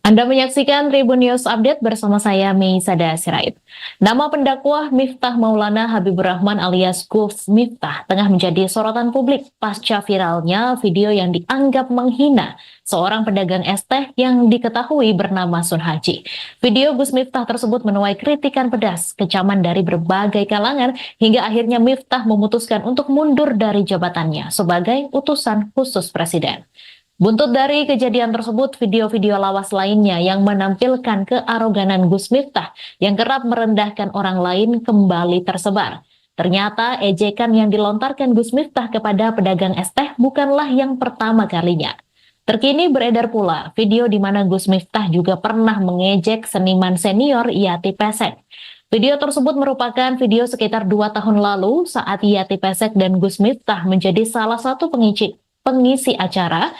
Anda menyaksikan Tribun News Update bersama saya Meisada Sirait. Nama pendakwah Miftah Maulana Habiburrahman alias Gus Miftah tengah menjadi sorotan publik pasca viralnya video yang dianggap menghina seorang pedagang es teh yang diketahui bernama Sunhaji. Video Gus Miftah tersebut menuai kritikan pedas, kecaman dari berbagai kalangan, hingga akhirnya Miftah memutuskan untuk mundur dari jabatannya sebagai utusan khusus presiden. Buntut dari kejadian tersebut, video-video lawas lainnya yang menampilkan kearoganan Gus Miftah yang kerap merendahkan orang lain kembali tersebar. Ternyata ejekan yang dilontarkan Gus Miftah kepada pedagang es teh bukanlah yang pertama kalinya. Terkini beredar pula video di mana Gus Miftah juga pernah mengejek seniman senior Yati Pesek. Video tersebut merupakan video sekitar 2 tahun lalu saat Yati Pesek dan Gus Miftah menjadi salah satu pengisi acara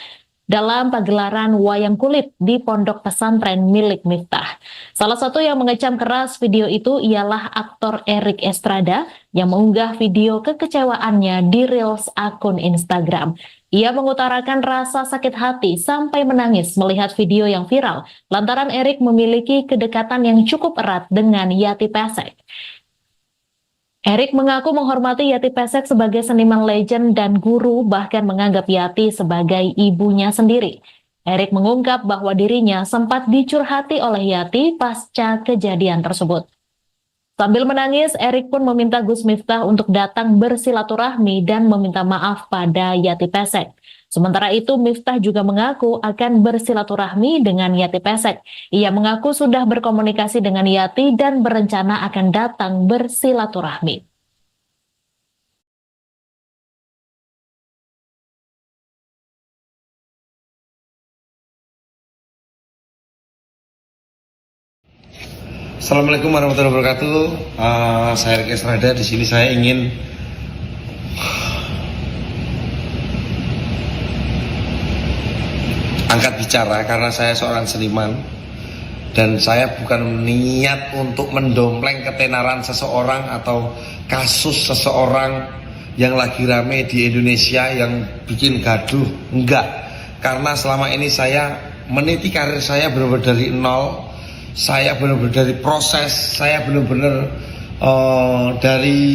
dalam pagelaran wayang kulit di pondok pesantren milik Miftah. Salah satu yang mengecam keras video itu ialah aktor Erik Estrada yang mengunggah video kekecewaannya di Reels akun Instagram. Ia mengutarakan rasa sakit hati sampai menangis melihat video yang viral lantaran Erik memiliki kedekatan yang cukup erat dengan Yati Pesek. Erik mengaku menghormati Yati Pesek sebagai seniman legend dan guru, bahkan menganggap Yati sebagai ibunya sendiri. Erik mengungkap bahwa dirinya sempat dicurhati oleh Yati pasca kejadian tersebut. Sambil menangis, Erik pun meminta Gus Miftah untuk datang bersilaturahmi dan meminta maaf pada Yati Pesek. Sementara itu, Miftah juga mengaku akan bersilaturahmi dengan Yati Pesek. Ia mengaku sudah berkomunikasi dengan Yati dan berencana akan datang bersilaturahmi. Assalamualaikum warahmatullahi wabarakatuh. Saya Erik Estrada. Di sini saya ingin angkat bicara karena saya seorang seniman dan saya bukan niat untuk mendompleng ketenaran seseorang atau kasus seseorang yang lagi rame di Indonesia yang bikin gaduh. Enggak, karena selama ini saya meniti karir saya benar-benar dari nol, saya benar-benar dari proses, saya benar-benar dari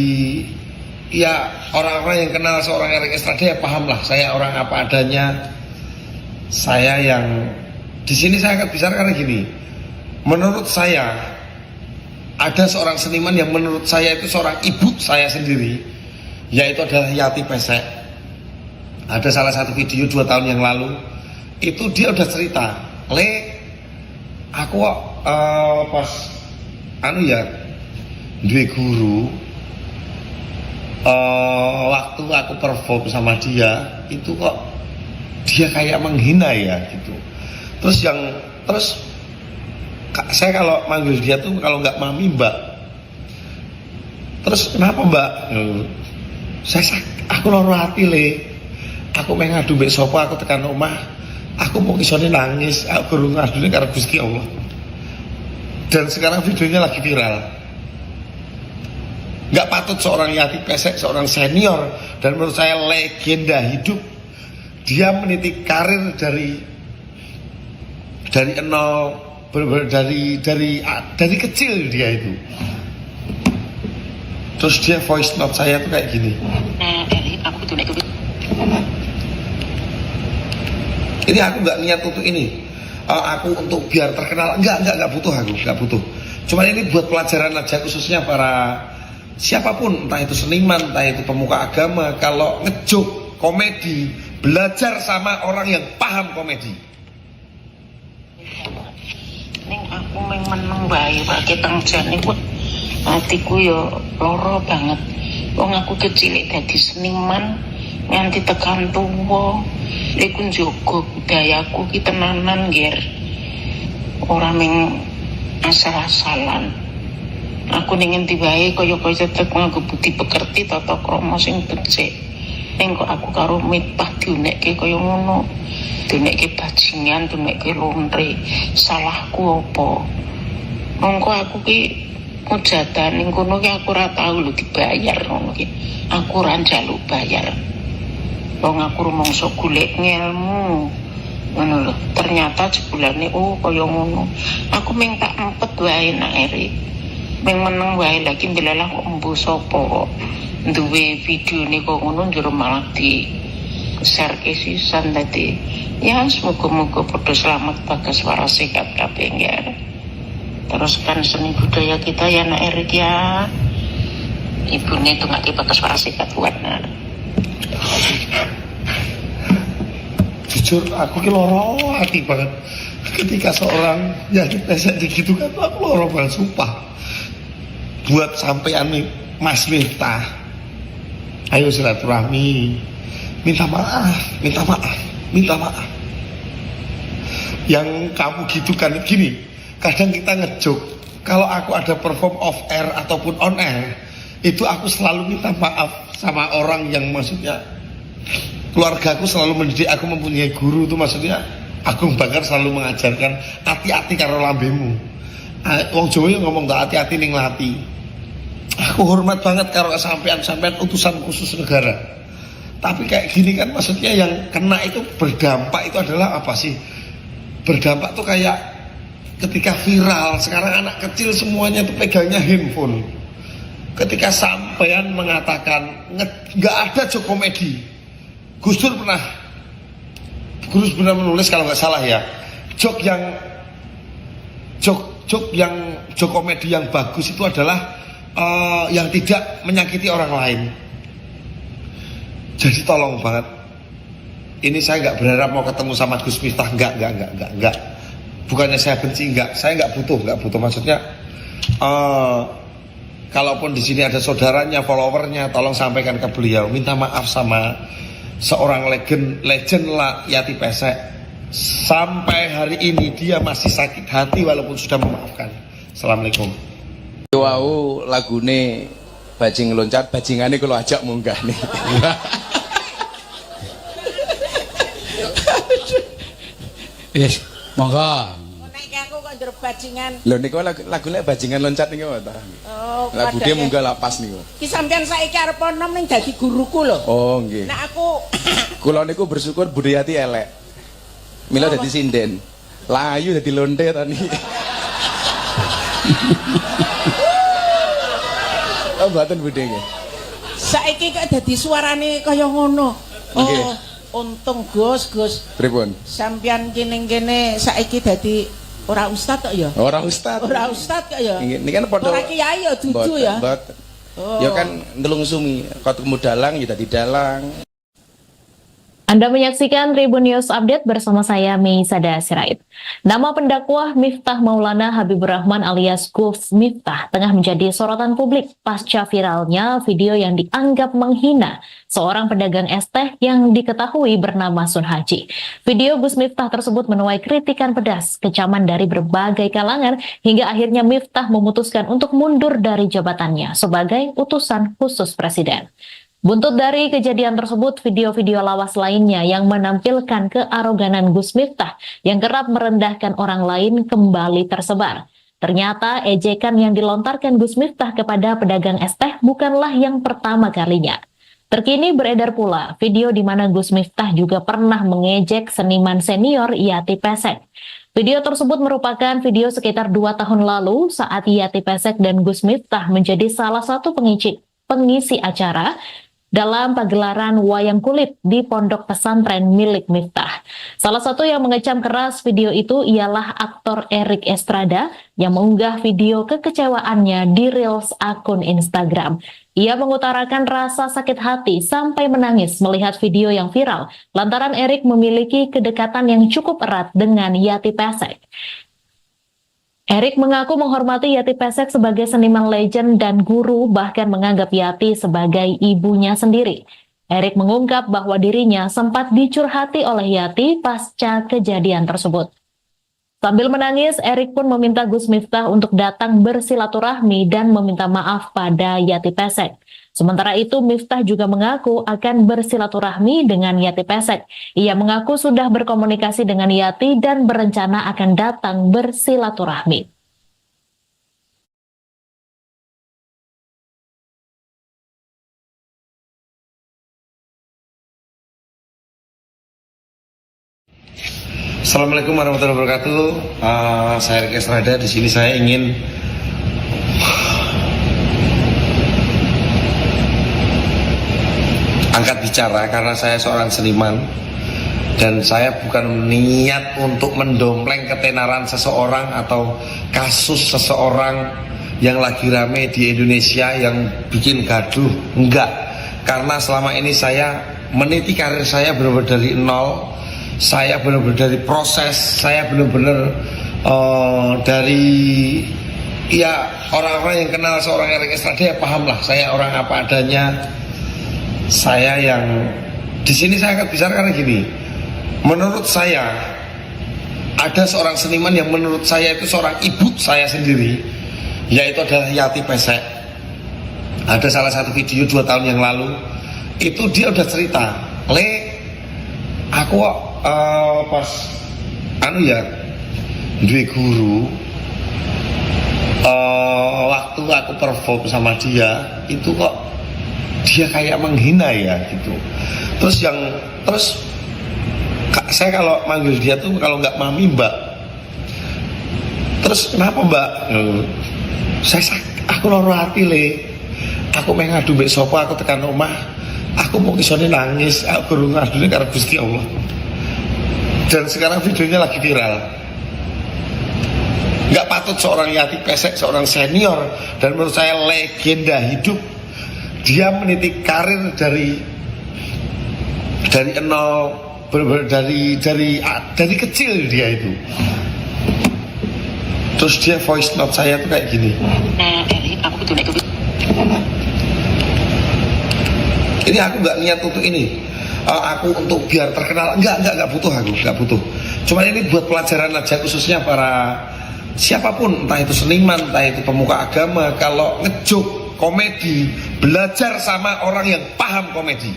ya orang-orang yang kenal seorang Erik Estrada ya paham lah saya orang apa adanya. Saya yang di sini saya akan bicara karena gini, menurut saya ada seorang seniman yang menurut saya itu seorang ibu saya sendiri, yaitu adalah Yati Pesek. Ada salah satu video 2 tahun yang lalu itu dia udah cerita, "Le, aku kok pas anu ya duwe guru, waktu aku perform sama dia itu kok dia kayak menghina ya," gitu. Terus yang terus saya kalau manggil dia tuh kalau nggak mami, mbak. "Terus kenapa, mbak?" Saya aku loro hati, Le. Aku pengen ngadu mbek sapa? Aku tekan omah aku mau isone nangis, aku guru ngadune karo Gusti Allah." Dan sekarang videonya lagi viral. Nggak patut seorang Yati Pesek, seorang senior dan menurut saya legenda hidup, dia meniti karir dari nol, bener-bener dari kecil dia itu. Terus dia voice note saya tuh kayak gini. Erik, aku kudu nek kudu Ini aku nggak niat untuk ini. Aku untuk biar terkenal enggak butuh, aku nggak butuh. Cuman ini buat pelajaran aja, khususnya para siapapun, entah itu seniman, entah itu pemuka agama, kalau ngejoke komedi, belajar sama orang yang paham komedi. Ning aku meng meneng wae wae tang jane ku atiku yo lara banget. Wong aku kecil dadi seniman nganti tekan tuwa iku njaga budayaku ki tenanan, Ger. Ora ming asal-asalan. Aku ning endi wae kaya-kaya tetep nganggo budi pekerti, tata krama sing becik. Ning kok aku karo Miftah diunekke kaya ngono. Diunekke bajingan, diunekke lonte. Salahku apa? Mongko aku ki mujatan ning kono ki aku ora tau lho dibayar ngono ki. Aku ora njaluk bayar. Wong aku rumangsa golek ngelmu. Ngono lho. Ternyata jebulane oh kaya ngono. Aku ming tak empet wae nak Erik. Ming meneng wae lagi ndelalah kok embuh sapa kok duwe videone kok ngono njur malah di share ke sisan dadi ya semoga-moga padha selamat bagas waras sehat kabeh ya. Teruskan seni budaya kita ya nak Erik ya. Ibune dongake bagas waras sehat buat nak. Jujur aku ki loro hati banget ketika seorang yang pesek digitukan, aku loro banget sumpah. Buat sampean nih Mas Miftah, ayo silaturahmi, minta maaf, minta maaf, minta maaf. Yang kamu gitukan gini, kadang kita ngejok, kalau aku ada perform off air ataupun on air, itu aku selalu minta maaf sama orang yang maksudnya keluarga aku selalu mendidik aku mempunyai guru itu, maksudnya Agung Bakar selalu mengajarkan hati-hati karo lambemu. Ah, wong Jawa yang ngomong tak hati-hati ning lati. Aku hormat banget karo sampean-sampean utusan khusus negara. Tapi kayak gini kan maksudnya yang kena itu berdampak itu adalah apa sih? Berdampak tuh kayak ketika viral, sekarang anak kecil semuanya tuh pegangnya handphone. Ketika sampean mengatakan nggak ada joke komedi. Gus Dur pernah menulis kalau nggak salah ya, joke yang joke joke yang joke komedi yang bagus itu adalah yang tidak menyakiti orang lain. Jadi tolong banget. Ini saya nggak berharap mau ketemu sama Gus Miftah, nggak. Bukannya saya benci, nggak. Saya nggak butuh. Maksudnya, kalaupun di sini ada saudaranya, followernya, tolong sampaikan ke beliau, minta maaf sama seorang legend, legend lah Yati Pesek. Sampai hari ini dia masih sakit hati walaupun sudah memaafkan. Assalamualaikum. Wau lagune bajing loncat, bajingane kula ajak munggah nih. Yes, monggo. Nek aku kok njero bajingan. Lho niku lagune bajingan loncat niku ta. Oh, Lah bude munggah lapas niku. Ki sampean saiki arep nom ning dadi guruku lho. Oh nggih. Nek aku Kula niku bersyukur Bude Yati elek. Mila dadi sinden. Layu dadi lonte ta niki. Oh mboten Bude nggih. Saiki kok dadi suarane kaya ngono. Nggih. Oh, untung Gus, Gus. Pripun? Sampean kene kene saiki dadi ora ustad kok ya? Ora ustad. Ora ustad kok ya? Nggih, niki kan padha Ora kiai ya dudu ya. Mboten. Oh. Ya kan nelungsumi, ketemu dalang ya dadi dalang. Anda menyaksikan Tribun News Update bersama saya Mei Sada Sirait. Nama pendakwah Miftah Maulana Habibur Rahman alias Gus Miftah tengah menjadi sorotan publik pasca viralnya video yang dianggap menghina seorang pedagang es teh yang diketahui bernama Sun Haji. Video Gus Miftah tersebut menuai kritikan pedas, kecaman dari berbagai kalangan, hingga akhirnya Miftah memutuskan untuk mundur dari jabatannya sebagai utusan khusus presiden. Buntut dari kejadian tersebut, video-video lawas lainnya yang menampilkan kearoganan Gus Miftah yang kerap merendahkan orang lain kembali tersebar. Ternyata ejekan yang dilontarkan Gus Miftah kepada pedagang es teh bukanlah yang pertama kalinya. Terkini beredar pula video di mana Gus Miftah juga pernah mengejek seniman senior Yati Pesek. Video tersebut merupakan video sekitar 2 tahun lalu saat Yati Pesek dan Gus Miftah menjadi salah satu pengisi acara dalam pagelaran wayang kulit di pondok pesantren milik Miftah. Salah satu yang mengecam keras video itu ialah aktor Erik Estrada yang mengunggah video kekecewaannya di Reels akun Instagram. Ia mengutarakan rasa sakit hati sampai menangis melihat video yang viral lantaran Erik memiliki kedekatan yang cukup erat dengan Yati Pesek. Erik mengaku menghormati Yati Pesek sebagai seniman legend dan guru, bahkan menganggap Yati sebagai ibunya sendiri. Erik mengungkap bahwa dirinya sempat dicurhati oleh Yati pasca kejadian tersebut. Sambil menangis, Erik pun meminta Gus Miftah untuk datang bersilaturahmi dan meminta maaf pada Yati Pesek. Sementara itu, Miftah juga mengaku akan bersilaturahmi dengan Yati Pesek. Ia mengaku sudah berkomunikasi dengan Yati dan berencana akan datang bersilaturahmi. Assalamualaikum warahmatullahi wabarakatuh. Saya Erik Estrada. Di sini saya ingin angkat bicara karena saya seorang seniman dan saya bukan niat untuk mendompleng ketenaran seseorang atau kasus seseorang yang lagi rame di Indonesia yang bikin gaduh. Enggak, karena selama ini saya meniti karir saya benar-benar dari nol, saya benar-benar dari proses, saya benar-benar dari ya orang-orang yang kenal seorang Erik Estrada ya paham lah saya orang apa adanya. Saya yang di sini saya angkat bicara karena gini, menurut saya ada seorang seniman yang menurut saya itu seorang ibu saya sendiri, yaitu adalah Yati Pesek. Ada salah satu video 2 tahun yang lalu itu dia udah cerita, "Le, aku kok pas anu ya duwe guru, waktu aku perform sama dia itu kok dia kayak menghina ya," gitu. Terus yang terus, "Kak, saya kalau manggil dia tuh kalau nggak mami, mbak." "Terus kenapa, mbak?" "Saya aku loro hati, Le. Aku pengen ngadu mbek sapa? Aku tekan omah aku mau isone nangis, aku guru ngadune karo Gusti Allah." Dan sekarang videonya lagi viral. Nggak patut seorang Yati Pesek, seorang senior dan menurut saya legenda hidup, dia meniti karir dari nol, bener-bener dari kecil dia itu. Terus dia voice note saya tuh kayak gini. Nah, Erik, aku kudu nek Ini aku nggak niat untuk ini. Aku untuk biar terkenal enggak butuh, aku nggak butuh. Cuman ini buat pelajaran aja, khususnya para siapapun, entah itu seniman, entah itu pemuka agama, kalau ngejoke komedi, belajar sama orang yang paham komedi.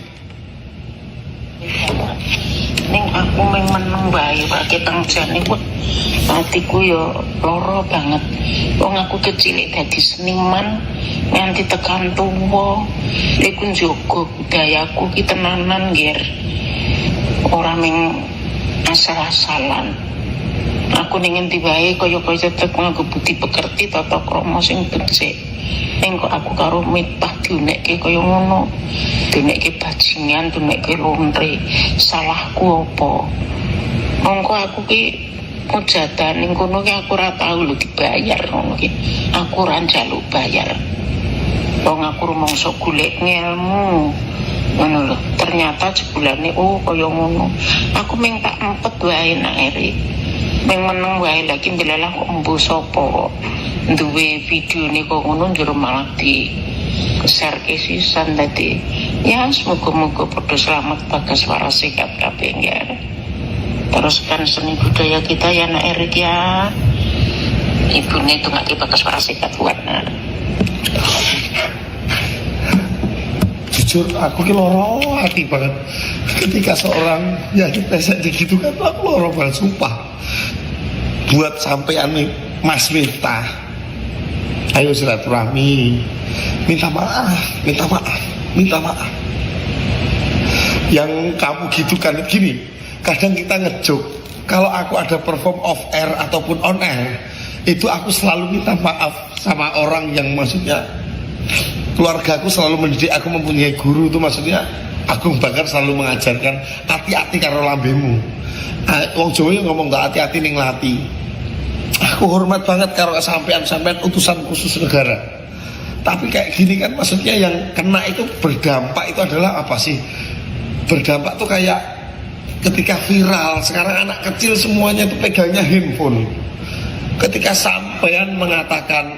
Ning aku meng meneng wae wae teng jane wah atiku yo lara banget. Wong aku kecil dadi seniman nganti tekan tuwa iku njogo budayaku ki tenanan, Ger. Ora ming asal-asalan. Aku ning endi wae kaya-kaya tetep nganggo budi pekerti, tata krama sing becik. Ning kok aku karo Miftah diunekke kaya ngono. Diunekke bajingan, diunekke lonte. Salahku apa? Mongko aku ki mujatan ning kono ki aku ora tau lho dibayar ngono ki. Aku ora njaluk bayar. Wong aku rumangsa golek ngelmu. Ngono lho. Ternyata jebulane oh kaya ngono. Aku ming tak empet wae nak Erik. Ming meneng wae, lagi ndelalah kok embuh sapa kok duwe videone kok ngono, njero malah di share ke sisan. Dadi ya semoga-moga padha selamat, bagas waras, sehat kabeh ya. Teruskan seni budaya kita ya, nak Erik ya. Ibune dongake bagas waras sehat buat nak. Jujur aku ki loro hati banget ketika seorang Yati Pesek gitu kan. Aku loro banget, sumpah. Buat sampean nih, Mas Miftah, ayo silaturahmi, minta maaf, minta maaf, minta maaf. Yang kamu gitu kan gini, kadang kita ngejoke, kalau aku ada perform off air ataupun on air itu aku selalu minta maaf sama orang yang maksudnya keluarga aku selalu mendidik aku mempunyai guru itu, maksudnya Agung Bakar selalu mengajarkan hati-hati karo lambemu. Ah, wong Jawa yang ngomong gak hati-hati ning lati. Aku hormat banget karo sampean-sampean utusan khusus negara, tapi kayak gini kan maksudnya yang kena itu berdampak itu adalah apa sih? Berdampak tuh kayak ketika viral sekarang anak kecil semuanya tuh pegangnya handphone. Ketika sampean mengatakan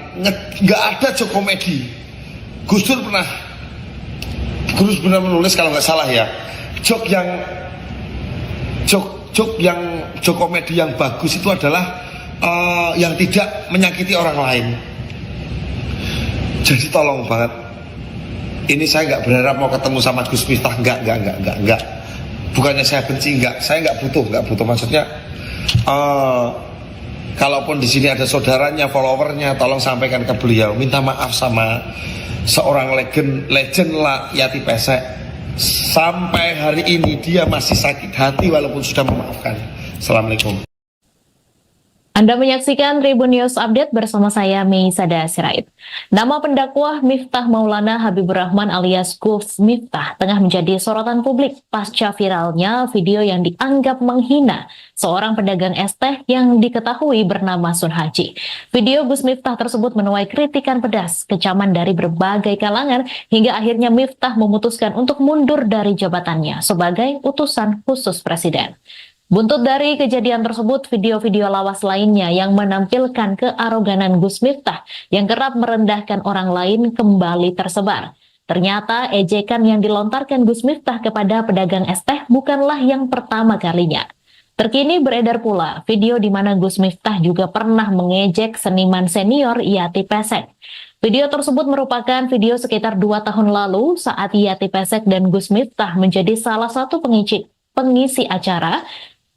nggak ada joke komedi, Gus Dur pernah, Gus pernah menulis kalau nggak salah ya, joke yang joke joke yang joke komedi yang bagus itu adalah yang tidak menyakiti orang lain. Jadi tolong banget, ini saya nggak berharap mau ketemu sama Gus Miftah, nggak, bukannya saya benci, nggak, saya nggak butuh, nggak butuh. Maksudnya kalaupun di sini ada saudaranya, followernya, tolong sampaikan ke beliau, minta maaf sama seorang legend, legend lah Yati Pesek. Sampai hari ini dia masih sakit hati walaupun sudah memaafkan. Assalamualaikum. Anda menyaksikan Tribun News Update bersama saya Mei Sada Sirait. Nama pendakwah Miftah Maulana Habiburrahman alias Gus Miftah tengah menjadi sorotan publik pasca viralnya video yang dianggap menghina seorang pedagang es teh yang diketahui bernama Sun Haji. Video Gus Miftah tersebut menuai kritikan pedas, kecaman dari berbagai kalangan, hingga akhirnya Miftah memutuskan untuk mundur dari jabatannya sebagai utusan khusus presiden. Buntut dari kejadian tersebut, video-video lawas lainnya yang menampilkan kearoganan Gus Miftah yang kerap merendahkan orang lain kembali tersebar. Ternyata ejekan yang dilontarkan Gus Miftah kepada pedagang es teh bukanlah yang pertama kalinya. Terkini beredar pula video di mana Gus Miftah juga pernah mengejek seniman senior Yati Pesek. Video tersebut merupakan video sekitar 2 tahun lalu saat Yati Pesek dan Gus Miftah menjadi salah satu pengisi acara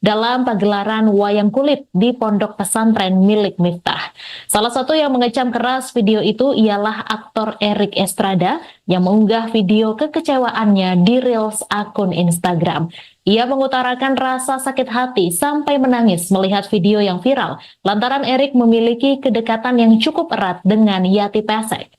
dalam pagelaran wayang kulit di pondok pesantren milik Miftah. Salah satu yang mengecam keras video itu ialah aktor Erik Estrada yang mengunggah video kekecewaannya di Reels akun Instagram. Ia mengutarakan rasa sakit hati sampai menangis melihat video yang viral lantaran Erik memiliki kedekatan yang cukup erat dengan Yati Pesek.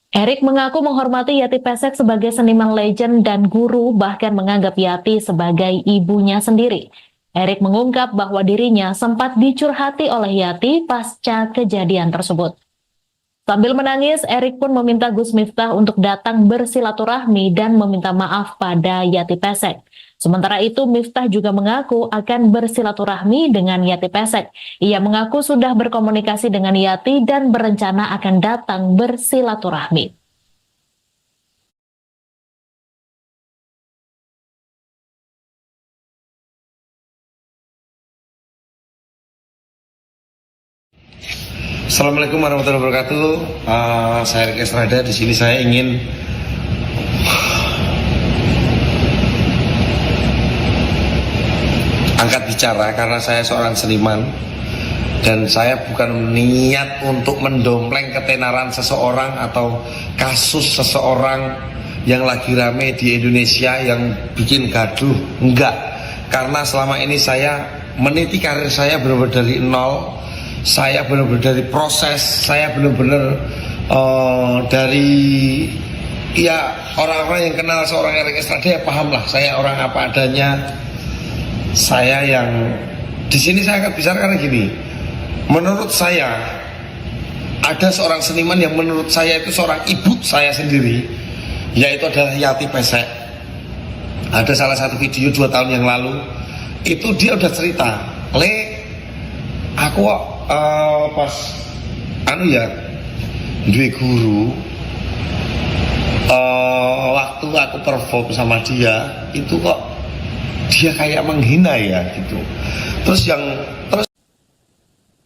Erik mengaku menghormati Yati Pesek sebagai seniman legend dan guru, bahkan menganggap Yati sebagai ibunya sendiri. Erik mengungkap bahwa dirinya sempat dicurhati oleh Yati pasca kejadian tersebut. Sambil menangis, Erik pun meminta Gus Miftah untuk datang bersilaturahmi dan meminta maaf pada Yati Pesek. Sementara itu, Miftah juga mengaku akan bersilaturahmi dengan Yati Pesek. Ia mengaku sudah berkomunikasi dengan Yati dan berencana akan datang bersilaturahmi. Assalamualaikum warahmatullahi wabarakatuh. Saya Erik Estrada. Di sini saya ingin angkat bicara karena saya seorang seniman dan saya bukan niat untuk mendompleng ketenaran seseorang atau kasus seseorang yang lagi rame di Indonesia yang bikin gaduh. Enggak, karena selama ini saya meniti karir saya benar-benar dari nol, saya benar-benar dari proses, saya benar-benar dari, ya, orang-orang yang kenal seorang Erik Estrada ya paham lah saya orang apa adanya. Saya yang di sini saya akan bicara karena gini, menurut saya ada seorang seniman yang menurut saya itu seorang ibu saya sendiri, yaitu adalah Yati Pesek. Ada salah satu video 2 tahun yang lalu itu dia udah cerita, "Le, aku pas anu ya duwe guru, waktu aku perform sama dia itu kok dia kayak menghina ya," gitu. Terus yang terus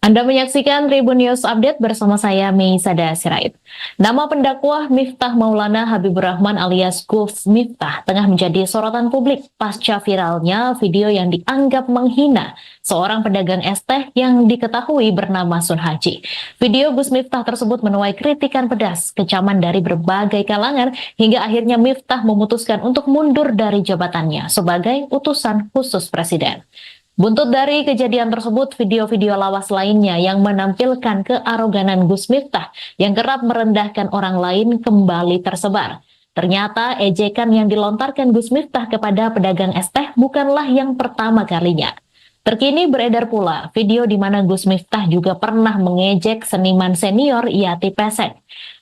Anda menyaksikan Tribun News Update bersama saya Mei Sada Sirait. Nama pendakwah Miftah Maulana Habiburrahman alias Gus Miftah tengah menjadi sorotan publik pasca viralnya video yang dianggap menghina seorang pedagang es teh yang diketahui bernama Sun Haji. Video Gus Miftah tersebut menuai kritikan pedas, kecaman dari berbagai kalangan, hingga akhirnya Miftah memutuskan untuk mundur dari jabatannya sebagai utusan khusus presiden. Buntut dari kejadian tersebut, video-video lawas lainnya yang menampilkan kearoganan Gus Miftah yang kerap merendahkan orang lain kembali tersebar. Ternyata ejekan yang dilontarkan Gus Miftah kepada pedagang es teh bukanlah yang pertama kalinya. Terkini beredar pula video di mana Gus Miftah juga pernah mengejek seniman senior Yati Pesek.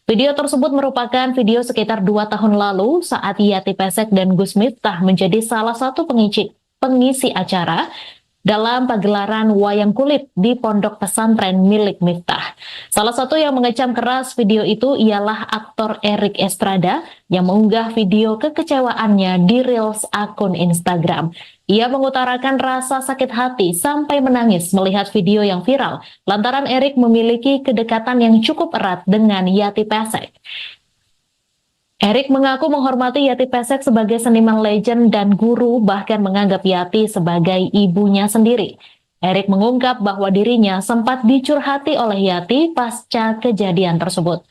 Video tersebut merupakan video sekitar 2 tahun lalu saat Yati Pesek dan Gus Miftah menjadi salah satu pengisi acara dalam pagelaran wayang kulit di pondok pesantren milik Miftah. Salah satu yang mengecam keras video itu ialah aktor Erik Estrada yang mengunggah video kekecewaannya di Reels akun Instagram. Ia mengutarakan rasa sakit hati sampai menangis melihat video yang viral lantaran Erik memiliki kedekatan yang cukup erat dengan Yati Pesek. Erik mengaku menghormati Yati Pesek sebagai seniman legend dan guru, bahkan menganggap Yati sebagai ibunya sendiri. Erik mengungkap bahwa dirinya sempat dicurhati oleh Yati pasca kejadian tersebut.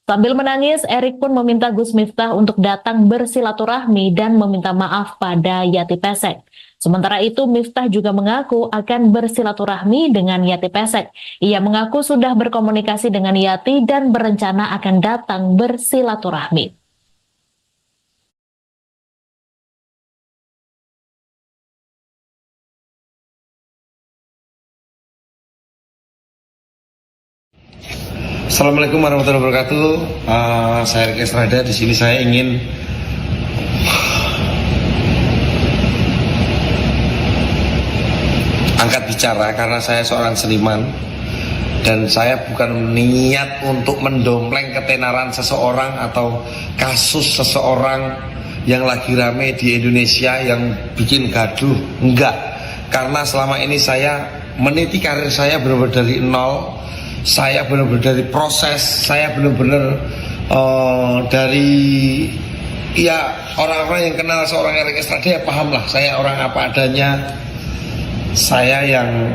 Sambil menangis, Erik pun meminta Gus Miftah untuk datang bersilaturahmi dan meminta maaf pada Yati Pesek. Sementara itu, Miftah juga mengaku akan bersilaturahmi dengan Yati Pesek. Ia mengaku sudah berkomunikasi dengan Yati dan berencana akan datang bersilaturahmi. Assalamualaikum warahmatullahi wabarakatuh. Saya Erik Estrada. Di sini saya ingin angkat bicara karena saya seorang seniman dan saya bukan niat untuk mendompleng ketenaran seseorang atau kasus seseorang yang lagi rame di Indonesia yang bikin gaduh. Enggak, karena selama ini saya meniti karir saya benar-benar dari nol, saya benar-benar dari proses, saya benar-benar dari ya orang-orang yang kenal seorang Erik Estrada ya paham lah saya orang apa adanya. Saya yang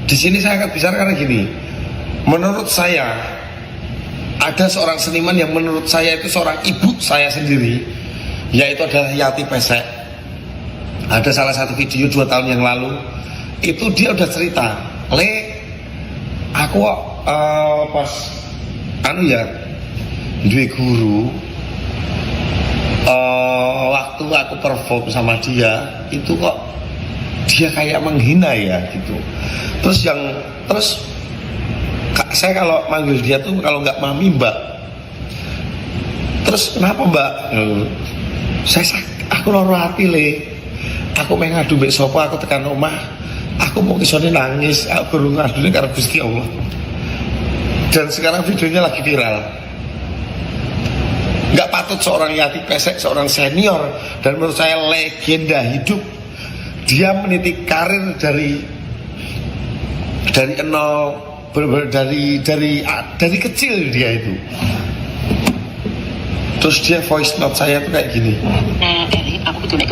di sini saya akan bicara karena gini, menurut saya ada seorang seniman yang menurut saya itu seorang ibu saya sendiri, yaitu adalah Yati Pesek. Ada salah satu video 2 tahun yang lalu itu dia udah cerita, "Le, aku pas anu ya duwe guru, waktu aku perform sama dia itu kok dia kayak menghina ya gitu." Terus saya kalau manggil dia tuh kalau nggak mami, mbak. "Terus kenapa, mbak?" "Saya aku loro hati, Le. Aku pengen ngadu mbek sapa? Aku tekan omah aku mau isone nangis, aku baru ngadune karo Gusti Allah." Dan sekarang videonya lagi viral. Nggak patut seorang Yati Pesek, seorang senior dan menurut saya legenda hidup, dia meniti karir dari nol, bener-bener dari kecil dia itu. Terus dia voice note saya tuh kayak gini. Nah, Eri, aku kudu nek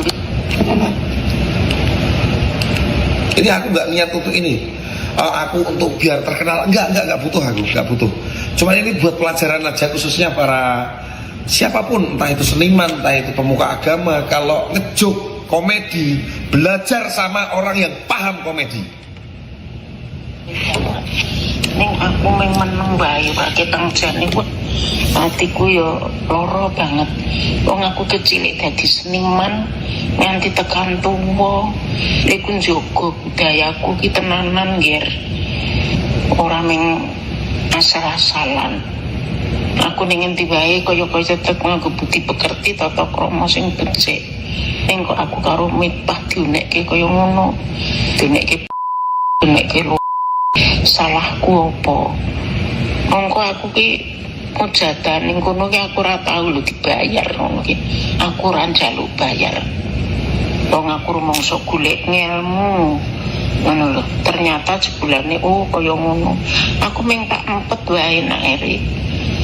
Ini aku nggak niat untuk ini. Aku untuk biar terkenal, enggak butuh, aku nggak butuh. Cuma ini buat pelajaran aja, khususnya para siapapun, entah itu seniman, entah itu pemuka agama, kalau ngejoke komedi, belajar sama orang yang paham komedi. Ning aku meng meneng wae wae tang jane wah atiku yo lara banget. Wong aku kecil dadi seniman nganti tekan tuwa. Iku njogo budayaku ki tenanan, Ger. Ora meng asal-asalan. Aku ning endi wae kaya-kaya tetep nganggo budi pekerti, tata krama sing becik. Ning kok aku karo Miftah diunekke kaya ngono. Diunekke, diunekke lu. Salahku apa? Mongko aku ki mujatan ning kono ki aku ora tau lho dibayar ngono ki. Aku ora njaluk bayar. Wong aku rumangsa golek ngelmu. Ngono lho. Ternyata jebulane oh kaya ngono. Aku mung tak empet wae nak Eri.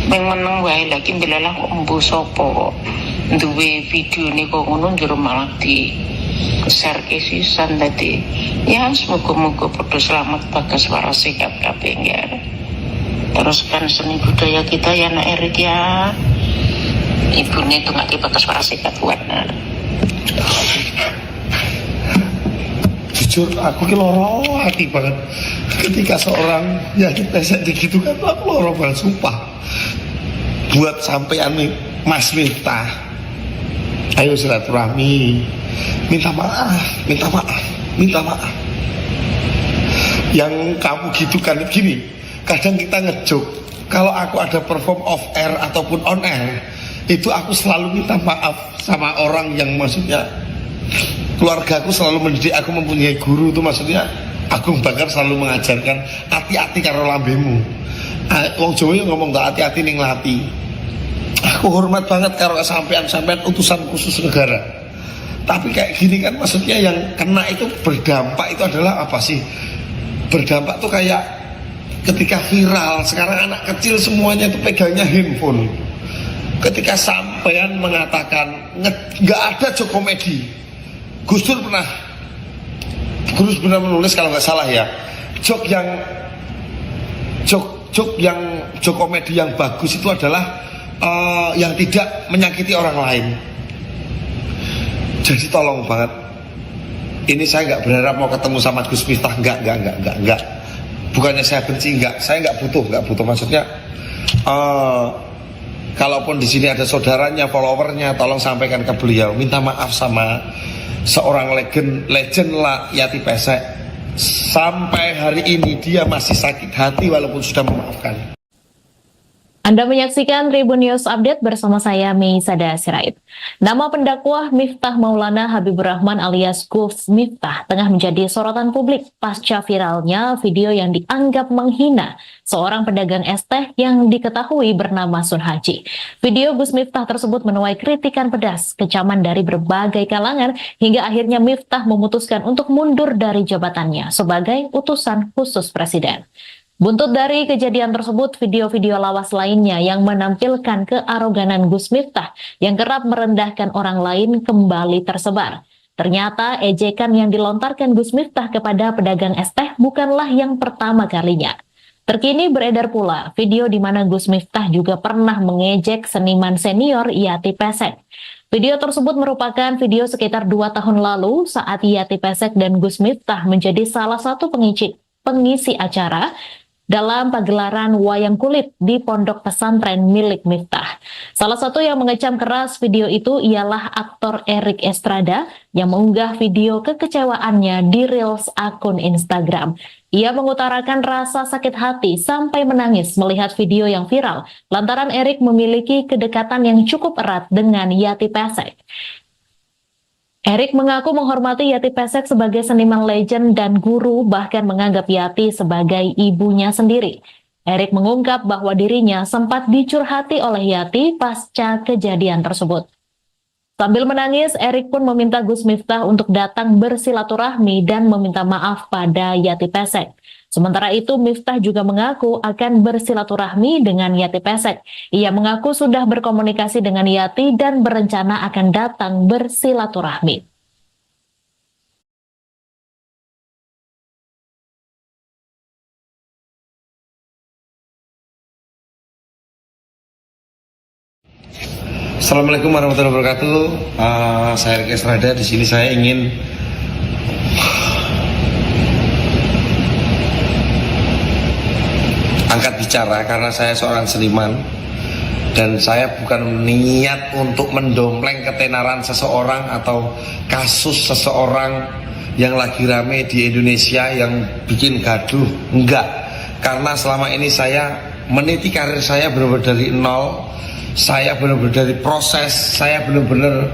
Meng meneng wae lagi ndelalah kok embuh sapa kok duwe videone kok ngono njero malah di share ke sisan. Dadi ya semoga-moga padha selamat, bagas, waras, sehat kabeh ya. Teruskan seni budaya kita ya, nak Erik ya. Ibunya itu nggak bagas, waras, sehat buat nak. Jujur aku ki loro hati banget ketika seorang Yati Pesek gitu kan, aku loro banget sumpah. Buat sampean nih, Mas Miftah, ayo silaturahmi, minta maaf, minta maaf, minta maaf. Yang kamu gitu kan gini, kadang kita ngejoke, kalau aku ada perform off air ataupun on air itu aku selalu minta maaf sama orang yang maksudnya keluarga aku selalu mendidik aku mempunyai guru itu, maksudnya Agung Bakar selalu mengajarkan hati-hati karo lambemu. Ah, wong Jawa yang ngomong gak hati-hati ning lati. Aku hormat banget karo sampean, sampean utusan khusus negara, tapi kayak gini kan maksudnya yang kena itu berdampak itu adalah apa sih? Berdampak tuh kayak ketika viral sekarang anak kecil semuanya itu pegangnya handphone. Ketika sampean mengatakan nggak ada joke komedi, Gus Dur pernah, Gus pernah menulis kalau nggak salah ya, joke komedi yang bagus itu adalah yang tidak menyakiti orang lain. Jadi tolong banget. Ini saya nggak berharap mau ketemu sama Gus Miftah, nggak. Bukannya saya benci, nggak. Saya nggak butuh, nggak butuh. Maksudnya, kalaupun di sini ada saudaranya, followernya, tolong sampaikan ke beliau. Minta maaf sama seorang legend, legend lah Yati Pesek. Sampai hari ini dia masih sakit hati walaupun sudah memaafkan. Anda menyaksikan Tribun News Update bersama saya Mei Sada Sirait. Nama pendakwah Miftah Maulana Habibur Rahman alias Gus Miftah tengah menjadi sorotan publik pasca viralnya video yang dianggap menghina seorang pedagang es teh yang diketahui bernama Sun Haji. Video Gus Miftah tersebut menuai kritikan pedas, kecaman dari berbagai kalangan, hingga akhirnya Miftah memutuskan untuk mundur dari jabatannya sebagai utusan khusus presiden. Buntut dari kejadian tersebut, video-video lawas lainnya yang menampilkan kearoganan Gus Miftah yang kerap merendahkan orang lain kembali tersebar. Ternyata ejekan yang dilontarkan Gus Miftah kepada pedagang es teh bukanlah yang pertama kalinya. Terkini beredar pula video di mana Gus Miftah juga pernah mengejek seniman senior Yati Pesek. Video tersebut merupakan video sekitar 2 tahun lalu saat Yati Pesek dan Gus Miftah menjadi salah satu pengisi acara dalam pagelaran wayang kulit di pondok pesantren milik Miftah. Salah satu yang mengecam keras video itu ialah aktor Erik Estrada yang mengunggah video kekecewaannya di Reels akun Instagram. Ia mengutarakan rasa sakit hati sampai menangis melihat video yang viral lantaran Erik memiliki kedekatan yang cukup erat dengan Yati Pesek. Erik mengaku menghormati Yati Pesek sebagai seniman legend dan guru, bahkan menganggap Yati sebagai ibunya sendiri. Erik mengungkap bahwa dirinya sempat dicurhati oleh Yati pasca kejadian tersebut. Sambil menangis, Erik pun meminta Gus Miftah untuk datang bersilaturahmi dan meminta maaf pada Yati Pesek. Sementara itu, Miftah juga mengaku akan bersilaturahmi dengan Yati Pesek. Ia mengaku sudah berkomunikasi dengan Yati dan berencana akan datang bersilaturahmi. Assalamualaikum warahmatullahi wabarakatuh. Saya Erik Estrada. Di sini saya ingin angkat bicara karena saya seorang seniman dan saya bukan niat untuk mendompleng ketenaran seseorang atau kasus seseorang yang lagi rame di Indonesia yang bikin gaduh. Enggak, karena selama ini saya meniti karir saya benar-benar dari nol, saya benar-benar dari proses, saya benar-benar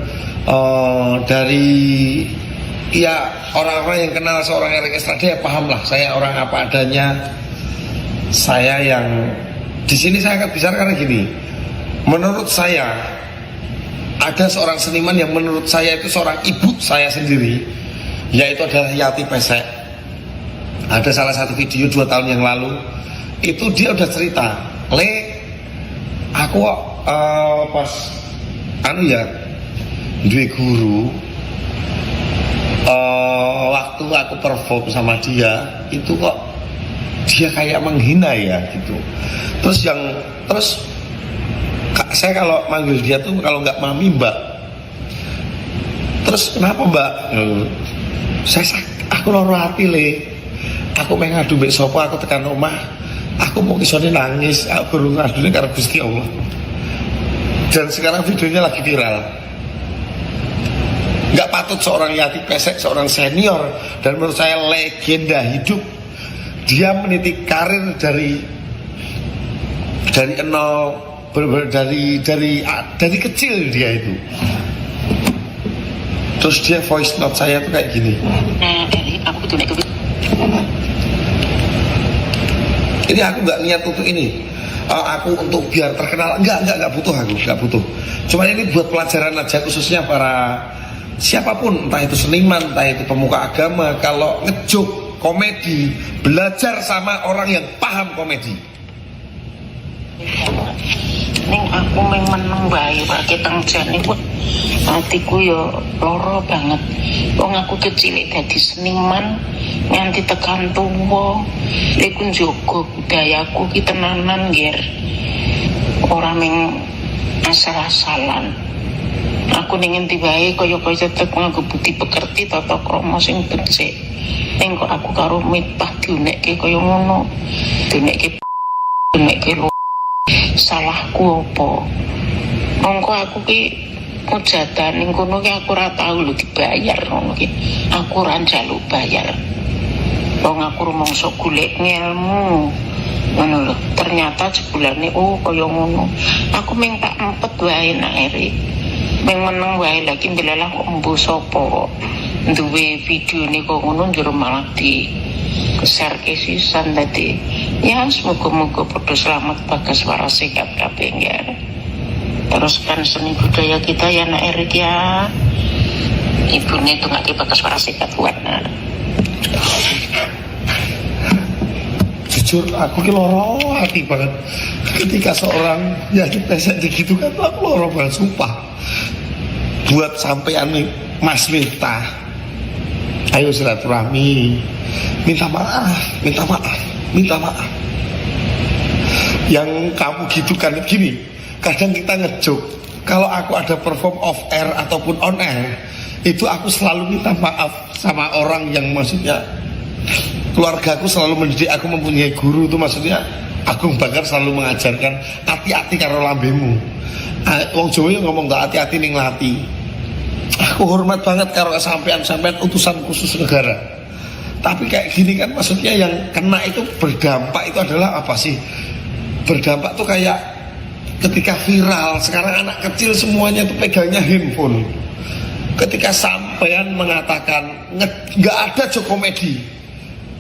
dari, ya, orang-orang yang kenal seorang Erik Estrada ya paham lah saya orang apa adanya. Saya yang di sini saya akan bicara karena gini, menurut saya ada seorang seniman yang menurut saya itu seorang ibu saya sendiri, yaitu adalah Yati Pesek. Ada salah satu video 2 tahun yang lalu itu dia udah cerita, "Le, aku pas anu ya duwe guru, waktu aku perform sama dia itu kok dia kayak menghina ya," gitu. Terus yang terus, "Kak, saya kalau manggil dia tuh kalau nggak mami, mbak." "Terus kenapa, mbak?" "Saya aku loro hati, Le. Aku pengen ngadu mbek sapa? Aku tekan omah aku mau isone nangis, aku baru ngadune karo Gusti Allah." Dan sekarang videonya lagi viral. Nggak patut seorang Yati Pesek, seorang senior dan menurut saya legenda hidup, dia meniti karir dari nol, bener-bener dari kecil dia itu, terus dia voice note saya tuh kayak gini. Nah, Eri, aku kudu nek kuwi. Ini aku nggak niat untuk ini. Aku untuk biar terkenal, enggak butuh, aku nggak butuh. Cuma ini buat pelajaran aja, khususnya para siapapun, entah itu seniman, entah itu pemuka agama, kalau ngejoke komedi, belajar sama orang yang paham komedi. Ning aku meng meneng wae wae tang jane wah atiku ya lara banget. Wong aku kecil dadi seniman nganti tekan tuwa. Iku njogo budayaku ki tenanan, Ger. Ora meng asal-asalan. Aku ning endi wae kaya-kaya tetep nganggo budi pekerti, tata krama sing becik. Ning kok aku karo Miftah diunekke kaya ngono. Diunekke, diunekke lu. Salahku apa? Mongko aku ki mujatan ning kono ki aku ora tau lho dibayar ngono ki. Aku ora njaluk bayar. Wong aku rumangsa golek ngelmu. Ngono lho. Ternyata jebulane oh kaya ngono. Aku ming tak empet wae nak Erik. Ming meneng wae, lagi ndelalah kok embuh sapa kok duwe videone kok ngono, njero malah di share sisan. Dadi ya semoga-moga padha selamat, bagas waras, sehat kabeh ya. Teruskan seni budaya kita ya, nak Erik ya. Ibunya itu nggak bagas waras sehat buat nak. Jujur aku ki loro hati banget ketika seorang ya pesek gitu kan, aku loro banget sumpah. Buat sampean nih, Mas Miftah, ayo silaturahmi, minta maaf, minta maaf, minta maaf. Yang kamu gitu kan gini, kadang kita ngejoke, kalau aku ada perform off air ataupun on air itu aku selalu minta maaf sama orang yang maksudnya keluarga aku selalu mendidik aku mempunyai guru itu, maksudnya Agung Bakar selalu mengajarkan hati-hati karo lambemu. Ah, wong Jawa yang ngomong gak hati-hati ning lati. Aku hormat banget karo sampean, sampean utusan khusus negara, tapi kayak gini kan maksudnya yang kena itu berdampak itu adalah apa sih? Berdampak tuh kayak ketika viral sekarang anak kecil semuanya tuh pegangnya handphone. Ketika sampean mengatakan nggak ada joke komedi,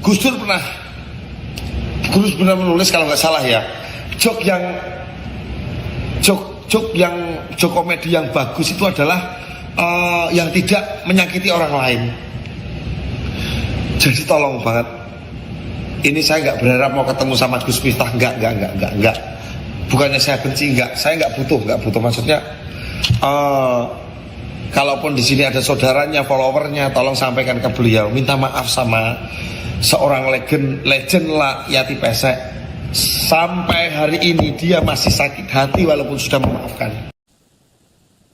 Gus Dur pernah, Gus pernah menulis kalau nggak salah ya, joke yang joke joke yang joke komedi yang bagus itu adalah yang tidak menyakiti orang lain. Jadi tolong banget, ini saya nggak berharap mau ketemu sama Gus Miftah, nggak, bukannya saya benci, nggak, saya nggak butuh, nggak butuh. Maksudnya kalaupun di sini ada saudaranya, followernya, tolong sampaikan ke beliau, minta maaf sama seorang legend, legend lah Yati Pesek. Sampai hari ini dia masih sakit hati walaupun sudah memaafkan.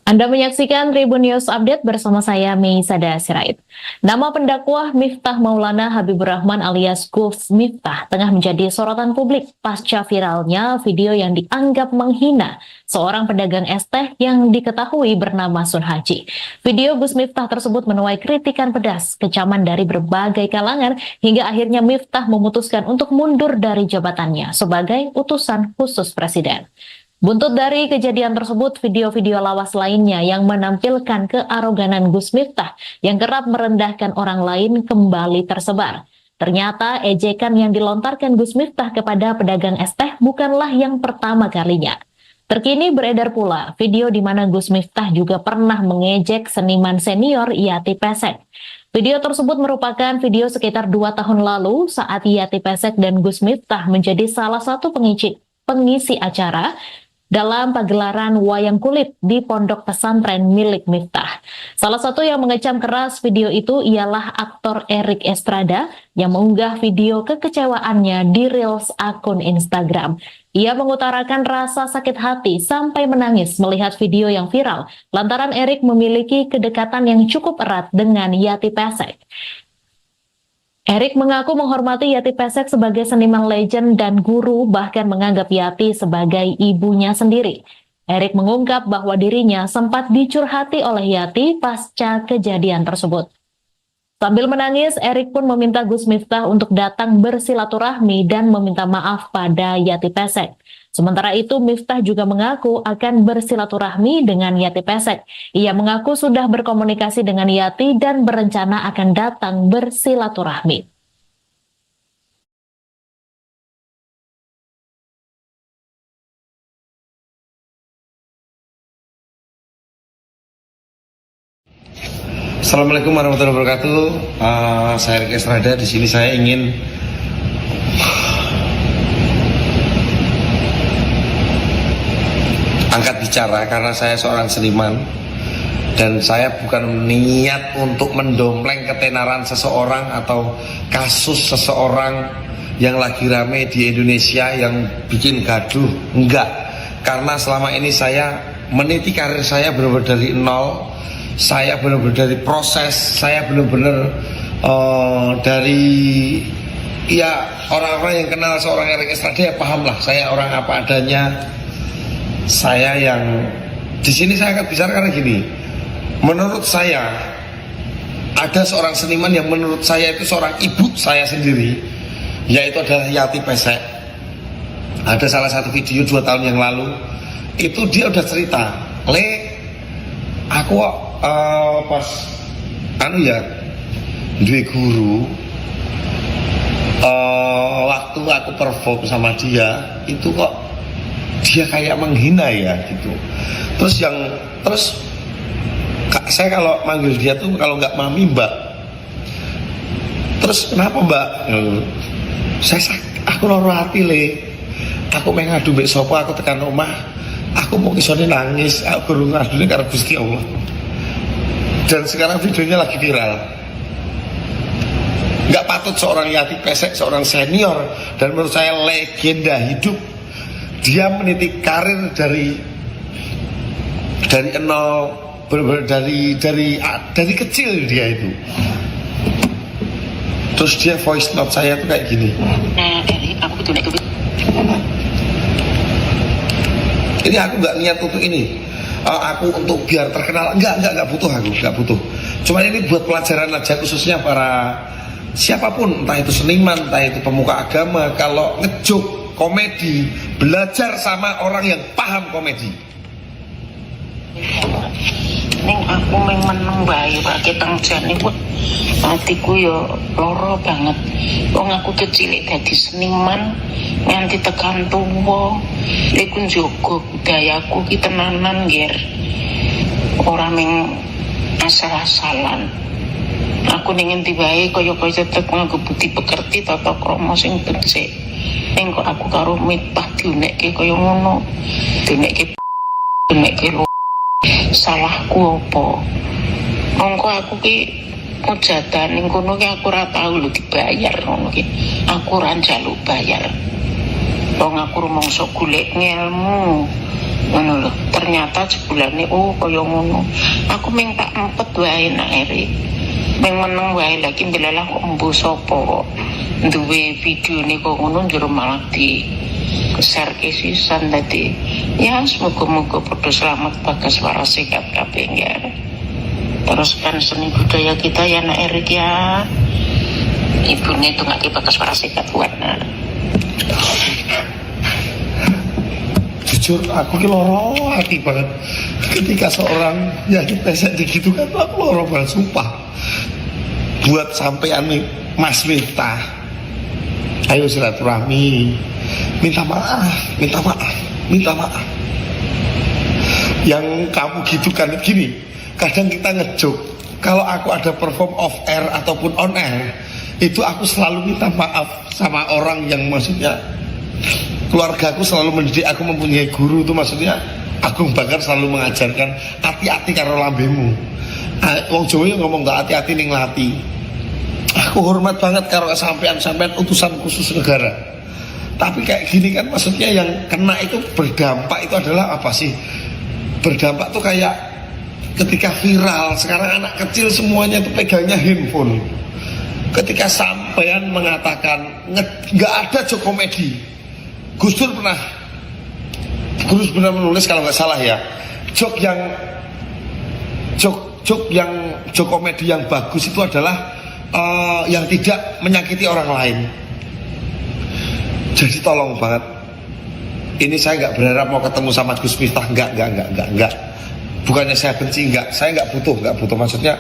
Anda menyaksikan Tribun News Update bersama saya Mei Sada Sirait. Nama pendakwah Miftah Maulana Habibur Rahman alias Gus Miftah tengah menjadi sorotan publik pasca viralnya video yang dianggap menghina seorang pedagang es teh yang diketahui bernama Sun Haji. Video Gus Miftah tersebut menuai kritikan pedas, kecaman dari berbagai kalangan, hingga akhirnya Miftah memutuskan untuk mundur dari jabatannya sebagai utusan khusus presiden. Buntut dari kejadian tersebut, video-video lawas lainnya yang menampilkan kearoganan Gus Miftah yang kerap merendahkan orang lain kembali tersebar. Ternyata ejekan yang dilontarkan Gus Miftah kepada pedagang es teh bukanlah yang pertama kalinya. Terkini beredar pula video di mana Gus Miftah juga pernah mengejek seniman senior Yati Pesek. Video tersebut merupakan video sekitar 2 tahun lalu saat Yati Pesek dan Gus Miftah menjadi salah satu pengisi acara dalam pagelaran wayang kulit di pondok pesantren milik Miftah. Salah satu yang mengecam keras video itu ialah aktor Erik Estrada yang mengunggah video kekecewaannya di Reels akun Instagram. Ia mengutarakan rasa sakit hati sampai menangis melihat video yang viral lantaran Erik memiliki kedekatan yang cukup erat dengan Yati Pesek. Erik mengaku menghormati Yati Pesek sebagai seniman legend dan guru, bahkan menganggap Yati sebagai ibunya sendiri. Erik mengungkap bahwa dirinya sempat dicurhati oleh Yati pasca kejadian tersebut. Sambil menangis, Erik pun meminta Gus Miftah untuk datang bersilaturahmi dan meminta maaf pada Yati Pesek. Sementara itu, Miftah juga mengaku akan bersilaturahmi dengan Yati Pesek. Ia mengaku sudah berkomunikasi dengan Yati dan berencana akan datang bersilaturahmi. Assalamualaikum warahmatullahi wabarakatuh. Saya Erik Estrada. Di sini saya ingin angkat bicara karena saya seorang seniman dan saya bukan niat untuk mendompleng ketenaran seseorang atau kasus seseorang yang lagi rame di Indonesia yang bikin gaduh, enggak. Karena selama ini saya meniti karir saya benar-benar dari nol. Saya benar-benar dari proses, saya benar-benar dari, ya, orang-orang yang kenal seorang Erik Estrada ya paham lah saya orang apa adanya. Saya yang di sini saya akan bicara karena gini, menurut saya ada seorang seniman yang menurut saya itu seorang ibu saya sendiri, yaitu adalah Yati Pesek. Ada salah satu video 2 tahun yang lalu itu dia udah cerita, "Le, aku kok pas anu ya duwe guru, waktu aku perform sama dia itu kok dia kayak menghina ya," gitu. Terus yang terus, "Kak, saya kalau manggil dia tuh kalau nggak mami, mbak." "Terus kenapa, mbak?" "Saya aku loro hati, Le. Aku pengen ngadu mbek sapa? Aku tekan omah aku mau isone nangis, aku guru ngadune karo Gusti Allah." Dan sekarang videonya lagi viral. Nggak patut seorang Yati Pesek, seorang senior dan menurut saya legenda hidup, dia meniti karir dari nol, bener-bener dari kecil dia itu, terus dia voice note saya tuh kayak gini. Nah, Eri, aku kudu nek kuwi. Ini aku nggak niat untuk ini. Aku untuk biar terkenal enggak butuh, aku nggak butuh. Cuma ini buat pelajaran aja, khususnya para siapapun, entah itu seniman, entah itu pemuka agama, kalau ngejoke komedi, belajar sama orang yang paham komedi. Ning aku mung meneng wae wae tang jane wah atiku ya lara banget. Wong aku kecil dadi seniman nganti tekan tuwa. Iku njaga budayaku ki tenanan, Ger. Ora mung asal-asalan. Aku ning endi wae kaya-kaya tetep nganggo budi pekerti, tata krama sing becik. Ning kok aku karo Miftah diunekke kaya ngono. Diunekke, diunekke lo. Salahku apa? Mongko aku ki mujatan ning kono ki aku ora tau lho dibayar ngono ki. Aku ora njaluk bayar. Wong aku rumangsa golek ngelmu. Ngono lho. Ternyata jebulane oh kaya ngono. Aku ming tak empet wae nak Eri. Ming meneng wae, lagi ndelalah kok embuh sapa kok duwe videone kok ngono, njero malah di share ke sisan. Dadi ya semoga-moga padha selamat, bagas, waras, sehat kabeh ya. Teruskan seni budaya kita ya, nak Erik ya. Ibunya itu nggak bagas, waras, sehat buat nak. Jujur aku ki loro hati banget ketika seorang Yati Pesek gitu kan, aku loro banget sumpah. Buat sampean nih, Mas Miftah, ayo silaturahmi, minta maaf, minta maaf, minta maaf. Yang kamu gitu kan gini, kadang kita ngejoke, kalau aku ada perform off air ataupun on air itu aku selalu minta maaf sama orang yang maksudnya keluarga aku selalu mendidik aku mempunyai guru itu, maksudnya Agung Bakar selalu mengajarkan hati-hati karo lambemu. Ah, wong Jawa yang ngomong gak hati-hati ning lati. Aku hormat banget karo sampean, sampean utusan khusus negara, tapi kayak gini kan maksudnya yang kena itu berdampak itu adalah apa sih? Berdampak tuh kayak ketika viral sekarang anak kecil semuanya tuh pegangnya handphone. Ketika sampean mengatakan nggak ada joke komedi, Gus Dur pernah, Gus pernah menulis kalau nggak salah ya, joke yang joke joke yang joke komedi yang bagus itu adalah yang tidak menyakiti orang lain. Jadi tolong banget, ini saya nggak berharap mau ketemu sama Gus Miftah, nggak, bukannya saya benci, nggak, saya nggak butuh, nggak butuh. Maksudnya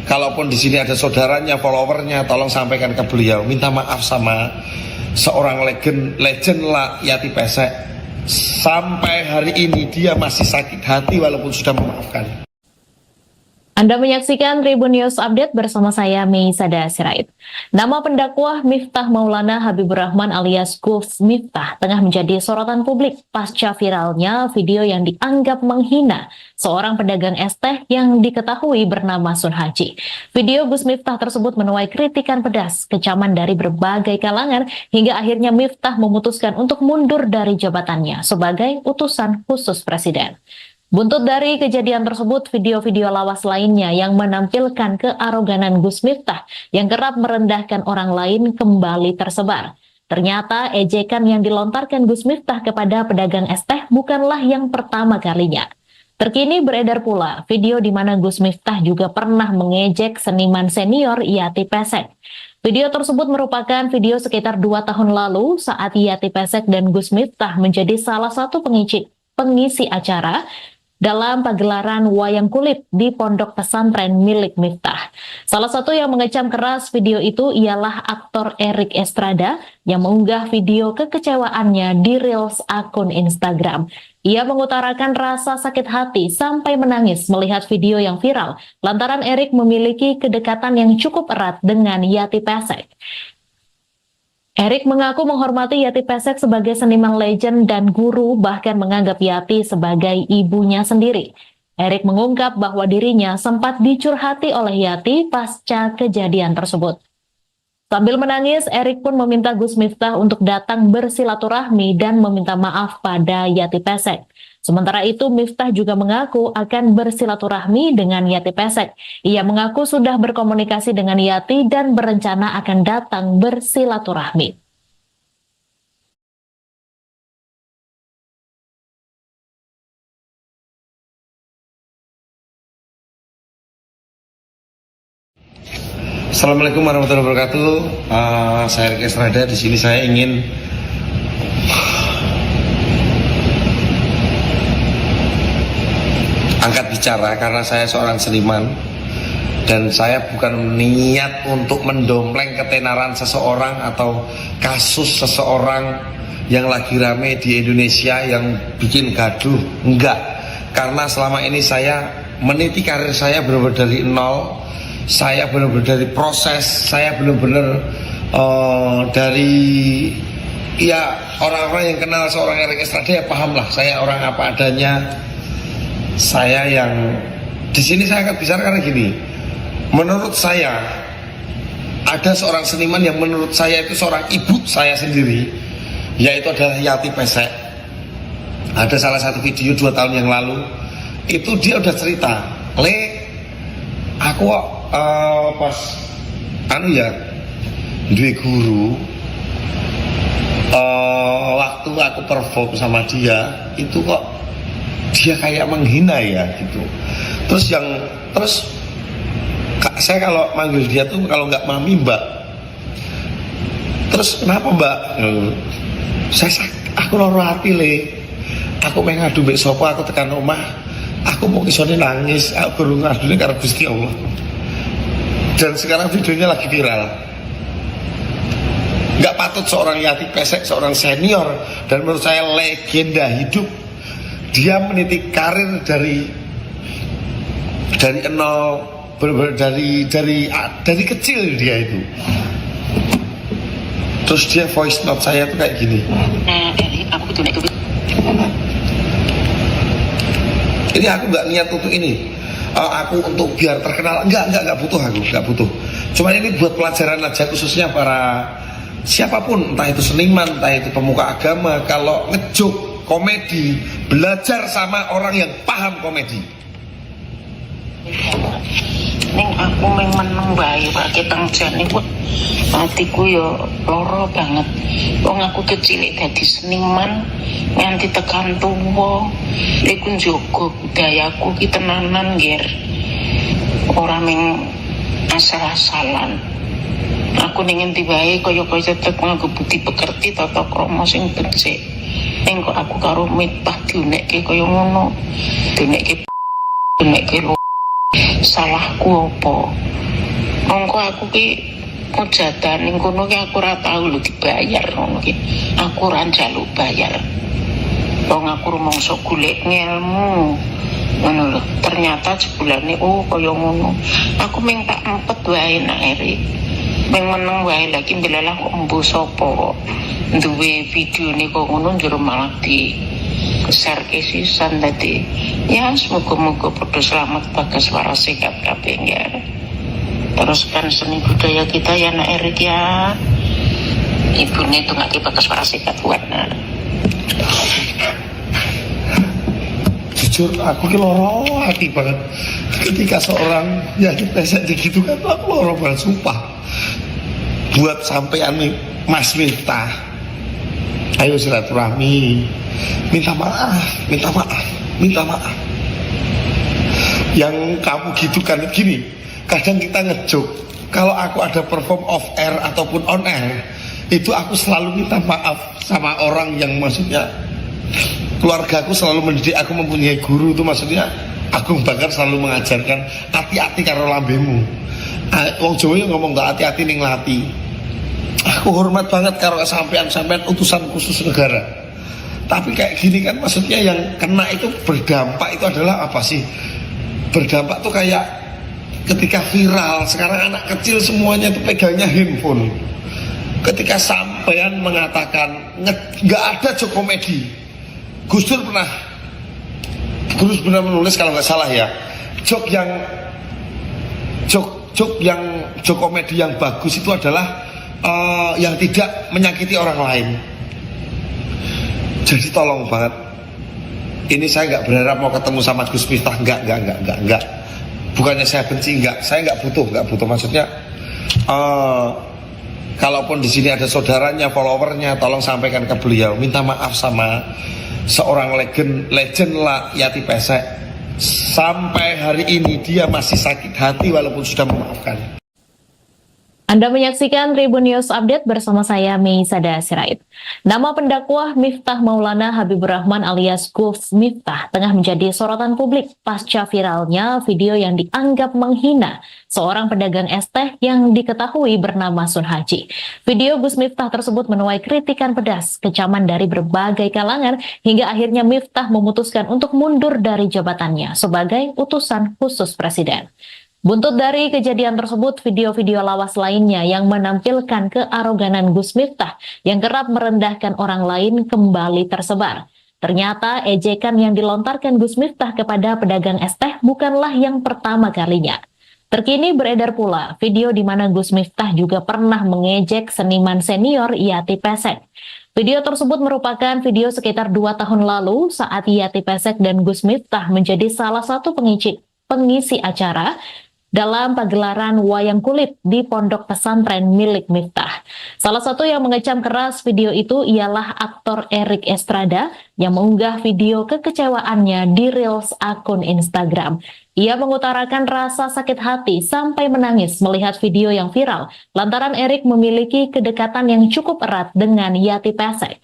kalaupun di sini ada saudaranya, followernya, tolong sampaikan ke beliau, minta maaf sama seorang legend, legend lah Yati Pesek. Sampai hari ini dia masih sakit hati walaupun sudah memaafkan. Anda menyaksikan Tribun News Update bersama saya, Mei Sada Sirait. Nama pendakwah Miftah Maulana Habibur Rahman alias Gus Miftah tengah menjadi sorotan publik pasca viralnya video yang dianggap menghina seorang pedagang es teh yang diketahui bernama Sun Haji. Video Gus Miftah tersebut menuai kritikan pedas, kecaman dari berbagai kalangan, hingga akhirnya Miftah memutuskan untuk mundur dari jabatannya sebagai utusan khusus presiden. Buntut dari kejadian tersebut, video-video lawas lainnya yang menampilkan kearoganan Gus Miftah yang kerap merendahkan orang lain kembali tersebar. Ternyata ejekan yang dilontarkan Gus Miftah kepada pedagang es teh bukanlah yang pertama kalinya. Terkini beredar pula video di mana Gus Miftah juga pernah mengejek seniman senior Yati Pesek. Video tersebut merupakan video sekitar 2 tahun lalu saat Yati Pesek dan Gus Miftah menjadi salah satu pengisi acara dalam pagelaran wayang kulit di pondok pesantren milik Miftah. Salah satu yang mengecam keras video itu ialah aktor Erik Estrada yang mengunggah video kekecewaannya di Reels akun Instagram. Ia mengutarakan rasa sakit hati sampai menangis melihat video yang viral lantaran Erik memiliki kedekatan yang cukup erat dengan Yati Pesek. Erik mengaku menghormati Yati Pesek sebagai seniman legend dan guru, bahkan menganggap Yati sebagai ibunya sendiri. Erik mengungkap bahwa dirinya sempat dicurhati oleh Yati pasca kejadian tersebut. Sambil menangis, Erik pun meminta Gus Miftah untuk datang bersilaturahmi dan meminta maaf pada Yati Pesek. Sementara itu, Miftah juga mengaku akan bersilaturahmi dengan Yati Pesek. Ia mengaku sudah berkomunikasi dengan Yati dan berencana akan datang bersilaturahmi. Assalamualaikum warahmatullahi wabarakatuh. Saya Erik Estrada. Di sini saya ingin angkat bicara karena saya seorang seniman dan saya bukan niat untuk mendompleng ketenaran seseorang atau kasus seseorang yang lagi rame di Indonesia yang bikin gaduh. Enggak, karena selama ini saya meniti karir saya benar-benar dari nol, saya benar-benar dari proses, saya benar-benar dari, ya, orang-orang yang kenal seorang Erik Estrada ya paham lah saya orang apa adanya. Saya yang di sini saya akan bicara karena gini, menurut saya ada seorang seniman yang menurut saya itu seorang ibu saya sendiri, yaitu adalah Yati Pesek. Ada salah satu video 2 tahun yang lalu itu dia udah cerita, "Le, aku kok pas anu ya duwe guru, waktu aku perform sama dia itu kok dia kayak menghina ya," gitu. Terus yang terus, "Kak, saya kalau manggil dia tuh kalau nggak mami, mbak. Terus kenapa, mbak?" Saya aku loro hati, Le. Aku pengen ngadu mbek sapa? Aku tekan omah aku mau isone nangis, aku baru ngadune karo Gusti Allah." Dan sekarang videonya lagi viral. Nggak patut seorang Yati Pesek, seorang senior dan menurut saya legenda hidup, dia meniti karir dari nol, bener-bener dari kecil dia itu, terus dia voice note saya tuh kayak gini. Nah, aku kudu nek Ini aku nggak niat untuk ini. Aku untuk biar terkenal enggak butuh, aku nggak butuh. Cuman ini buat pelajaran aja, khususnya para siapapun, entah itu seniman, entah itu pemuka agama, kalau ngejoke komedi, belajar sama orang yang paham komedi. Ning aku meng meneng bae, Pak, ketang jane wah atiku ya lara banget. Wong aku kecil dadi seniman nganti tekan tuwa. Iku njogo budayaku ki tenanan, Ger. Ora meng asal-asalan. Aku ning endi wae kaya-kaya tetep nganggo budi pekerti, tata krama sing becik. Ning kok aku karo Miftah diunekke kaya ngono. Diunekke, diunekke lo. Salahku apa? Mongko aku ki mujatan ning kono ki aku ora tau lho dibayar ngono ki. Aku ora njaluk bayar. Wong aku rumangsa golek ngelmu. Ngono lho. Ternyata jebulane oh kaya ngono. Aku ming tak empet wae, Nak Erik. Ming meneng wae, lagi ndelalah kok embuh sapa kok duwe videone kok ngono, njero malah di share ke sisan. Dadi ya semoga-moga padha selamat, bagas waras sehat kabeh ya. Teruskan seni budaya kita ya, Nak Erik ya. Ibune itu bagas waras sehat kuat, Nak. Jujur aku ki loro hati banget ketika seorang Yati Pesek gitu kan, aku loro banget sumpah. Buat sampean nih, Mas Miftah, ayo silaturahmi, minta maaf, minta maaf, minta maaf. Yang kamu gitu kan gini, kadang kita ngejoke, kalau aku ada perform off air ataupun on air itu aku selalu minta maaf sama orang yang maksudnya keluarga aku selalu mendidik aku mempunyai guru itu, maksudnya Agung Bakar selalu mengajarkan hati-hati karo lambemu. Ah, wong Jawa yang ngomong gak hati-hati ning lati. Aku hormat banget karo sampean-sampean utusan khusus negara, tapi kayak gini kan maksudnya yang kena itu berdampak itu adalah apa sih? Berdampak tuh kayak ketika viral sekarang anak kecil semuanya itu pegangnya handphone. Ketika sampean mengatakan nggak ada joke komedi, Gus Dur pernah menulis kalau nggak salah ya, joke yang joke joke yang joke komedi yang bagus itu adalah yang tidak menyakiti orang lain. Jadi tolong banget, ini saya nggak berharap mau ketemu sama Gus Miftah, nggak, bukannya saya benci, nggak, saya nggak butuh, nggak butuh. Maksudnya kalaupun di sini ada saudaranya, followernya, tolong sampaikan ke beliau, minta maaf sama seorang legend, legend lah Yati Pesek. Sampai hari ini dia masih sakit hati walaupun sudah memaafkan. Anda menyaksikan Tribun News Update bersama saya, Mei Sada Sirait. Nama pendakwah Miftah Maulana Habibur Rahman alias Gus Miftah tengah menjadi sorotan publik pasca viralnya video yang dianggap menghina seorang pedagang es teh yang diketahui bernama Sun Haji. Video Gus Miftah tersebut menuai kritikan pedas, kecaman dari berbagai kalangan, hingga akhirnya Miftah memutuskan untuk mundur dari jabatannya sebagai utusan khusus presiden. Buntut dari kejadian tersebut, video-video lawas lainnya yang menampilkan kearoganan Gus Miftah yang kerap merendahkan orang lain kembali tersebar. Ternyata ejekan yang dilontarkan Gus Miftah kepada pedagang es teh bukanlah yang pertama kalinya. Terkini beredar pula video di mana Gus Miftah juga pernah mengejek seniman senior Yati Pesek. Video tersebut merupakan video sekitar 2 tahun lalu saat Yati Pesek dan Gus Miftah menjadi salah satu pengisi acara dalam pagelaran wayang kulit di pondok pesantren milik Miftah. Salah satu yang mengecam keras video itu ialah aktor Erik Estrada yang mengunggah video kekecewaannya di Reels akun Instagram. Ia mengutarakan rasa sakit hati sampai menangis melihat video yang viral lantaran Erik memiliki kedekatan yang cukup erat dengan Yati Pesek.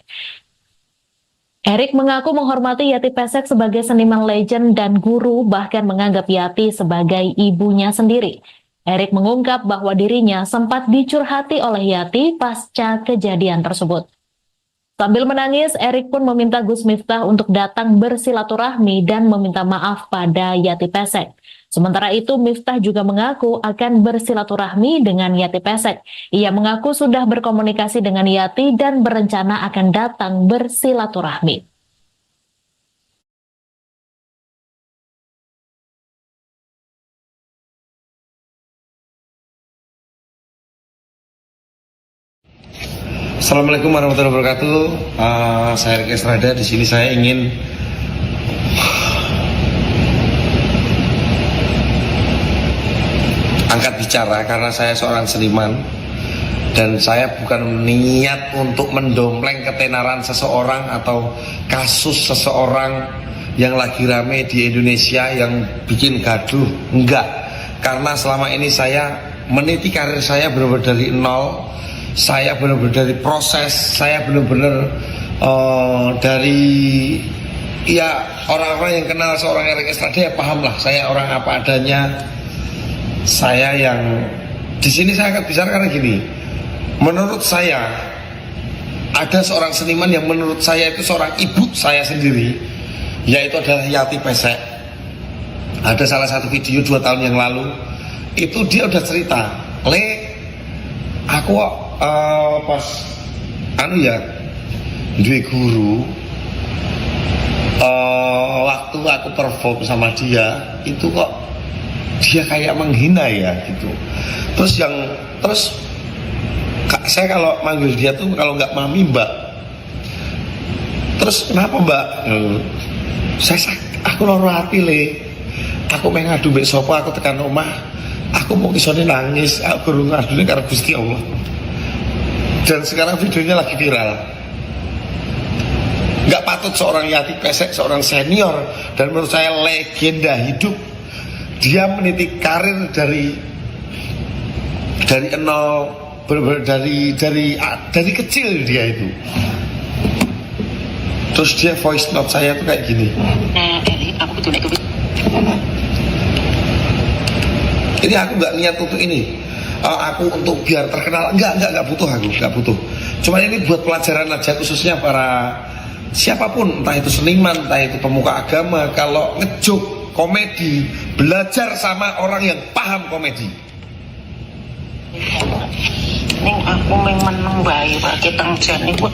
Erik mengaku menghormati Yati Pesek sebagai seniman legend dan guru, bahkan menganggap Yati sebagai ibunya sendiri. Erik mengungkap bahwa dirinya sempat dicurhati oleh Yati pasca kejadian tersebut. Sambil menangis, Erik pun meminta Gus Miftah untuk datang bersilaturahmi dan meminta maaf pada Yati Pesek. Sementara itu, Miftah juga mengaku akan bersilaturahmi dengan Yati Pesek. Ia mengaku sudah berkomunikasi dengan Yati dan berencana akan datang bersilaturahmi. Assalamualaikum warahmatullahi wabarakatuh. Saya Erik Estrada. Di sini saya ingin angkat bicara karena saya seorang seniman dan saya bukan niat untuk mendompleng ketenaran seseorang atau kasus seseorang yang lagi rame di Indonesia yang bikin gaduh, enggak. Karena selama ini saya meniti karir saya benar-benar dari nol, saya benar-benar dari proses, saya benar-benar dari ya orang-orang yang kenal seorang Erik Estrada ya paham lah saya orang apa adanya. Saya yang di sini saya akan bicara karena gini, menurut saya ada seorang seniman yang menurut saya itu seorang ibu saya sendiri, yaitu adalah Yati Pesek. Ada salah satu video 2 tahun yang lalu itu dia udah cerita, "Le, aku kok pas anu ya duwe guru, waktu aku perform sama dia itu kok dia kayak menghina ya," gitu. Terus yang terus, "Kak, saya kalau manggil dia tuh kalau nggak mami, mbak. Terus kenapa, mbak?" Saya aku loro hati, Le. Aku pengen ngadu mbek sapa? Aku tekan omah aku mau isone nangis, aku guru ngadune karo Gusti Allah." Dan sekarang videonya lagi viral. Nggak patut seorang Yati Pesek, seorang senior dan menurut saya legenda hidup, dia meniti karir dari nol, bener-bener dari kecil dia itu. Terus dia voice note saya tuh kayak gini. Nah, ini aku kudu nek Ini aku nggak niat untuk ini. Aku untuk biar terkenal enggak butuh, aku nggak butuh. Cuman ini buat pelajaran aja, khususnya para siapapun, entah itu seniman, entah itu pemuka agama, kalau ngejoke komedi, belajar sama orang yang paham komedi. Ning aku meng meneng wae wae tang jane wah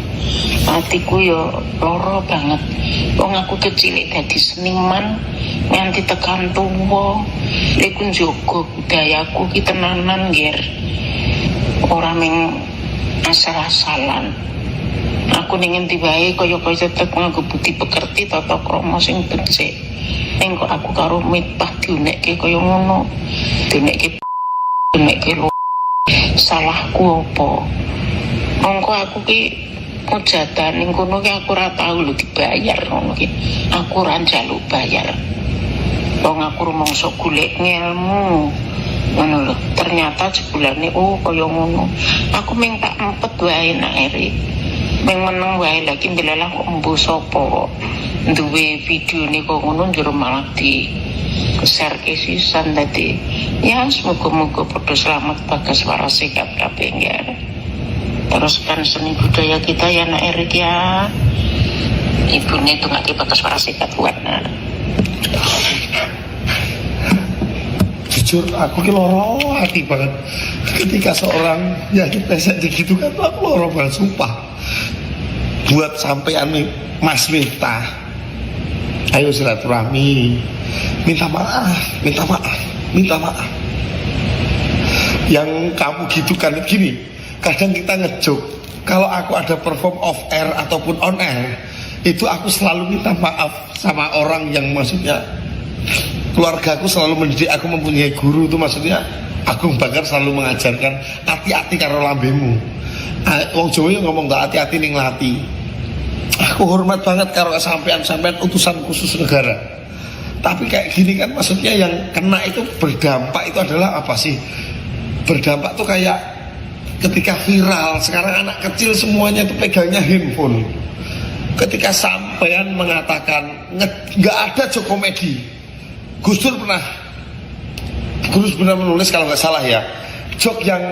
atiku ya lara banget. Wong aku kecil dadi seniman nganti tekan tuwa. Iku njogo budayaku ki tenanan, Ger. Ora meng asal-asalan. Aku ning endi wae kaya-kaya tetep nganggo budi pekerti, tata krama sing becik. Ning kok aku karo Miftah diunekke kaya ngono. Diunekke, diunekke lho. Salahku apa? Mongko aku ki mujatan ning kono ki aku ora tau lho dibayar ngono ki. Aku ora njaluk bayar. Wong aku rumangsa golek ngelmu. Ngono lho. Ternyata jebulane oh kaya ngono. Aku ming tak empet wae nak Eri. Ming meneng wae, lagi ndelalah kok embuh sapa kok duwe videone kok ngono, njero malah di share ke sisan. Dadi ya semoga-moga padha selamat, bagas, waras, sehat kabeh ya. Teruskan seni budaya kita ya, nak Erik ya. Ibunya itu nggak bagas, waras, sehat buat nak. Jujur aku ki loro hati banget ketika seorang Yati Pesek gitu kan. Aku loro banget, sumpah. Buat sampean nih, Mas Miftah, ayo silaturahmi, minta maaf, minta maaf, minta maaf. Yang kamu gitu kan gini, kadang kita ngejoke, kalau aku ada perform off air ataupun on air itu aku selalu minta maaf sama orang yang maksudnya keluarga aku selalu mendidik aku mempunyai guru itu, maksudnya Agung Bakar selalu mengajarkan hati-hati karo lambemu. Ah, wong Jawa yang ngomong gak hati-hati ning lati. Aku hormat banget karo sampean, sampean utusan khusus negara, tapi kayak gini kan maksudnya yang kena itu berdampak itu adalah apa sih? Berdampak tuh kayak ketika viral sekarang anak kecil semuanya itu pegangnya handphone. Ketika sampean mengatakan nggak ada joke komedi, Gus Dur pernah, Gus pernah menulis kalau nggak salah ya, joke yang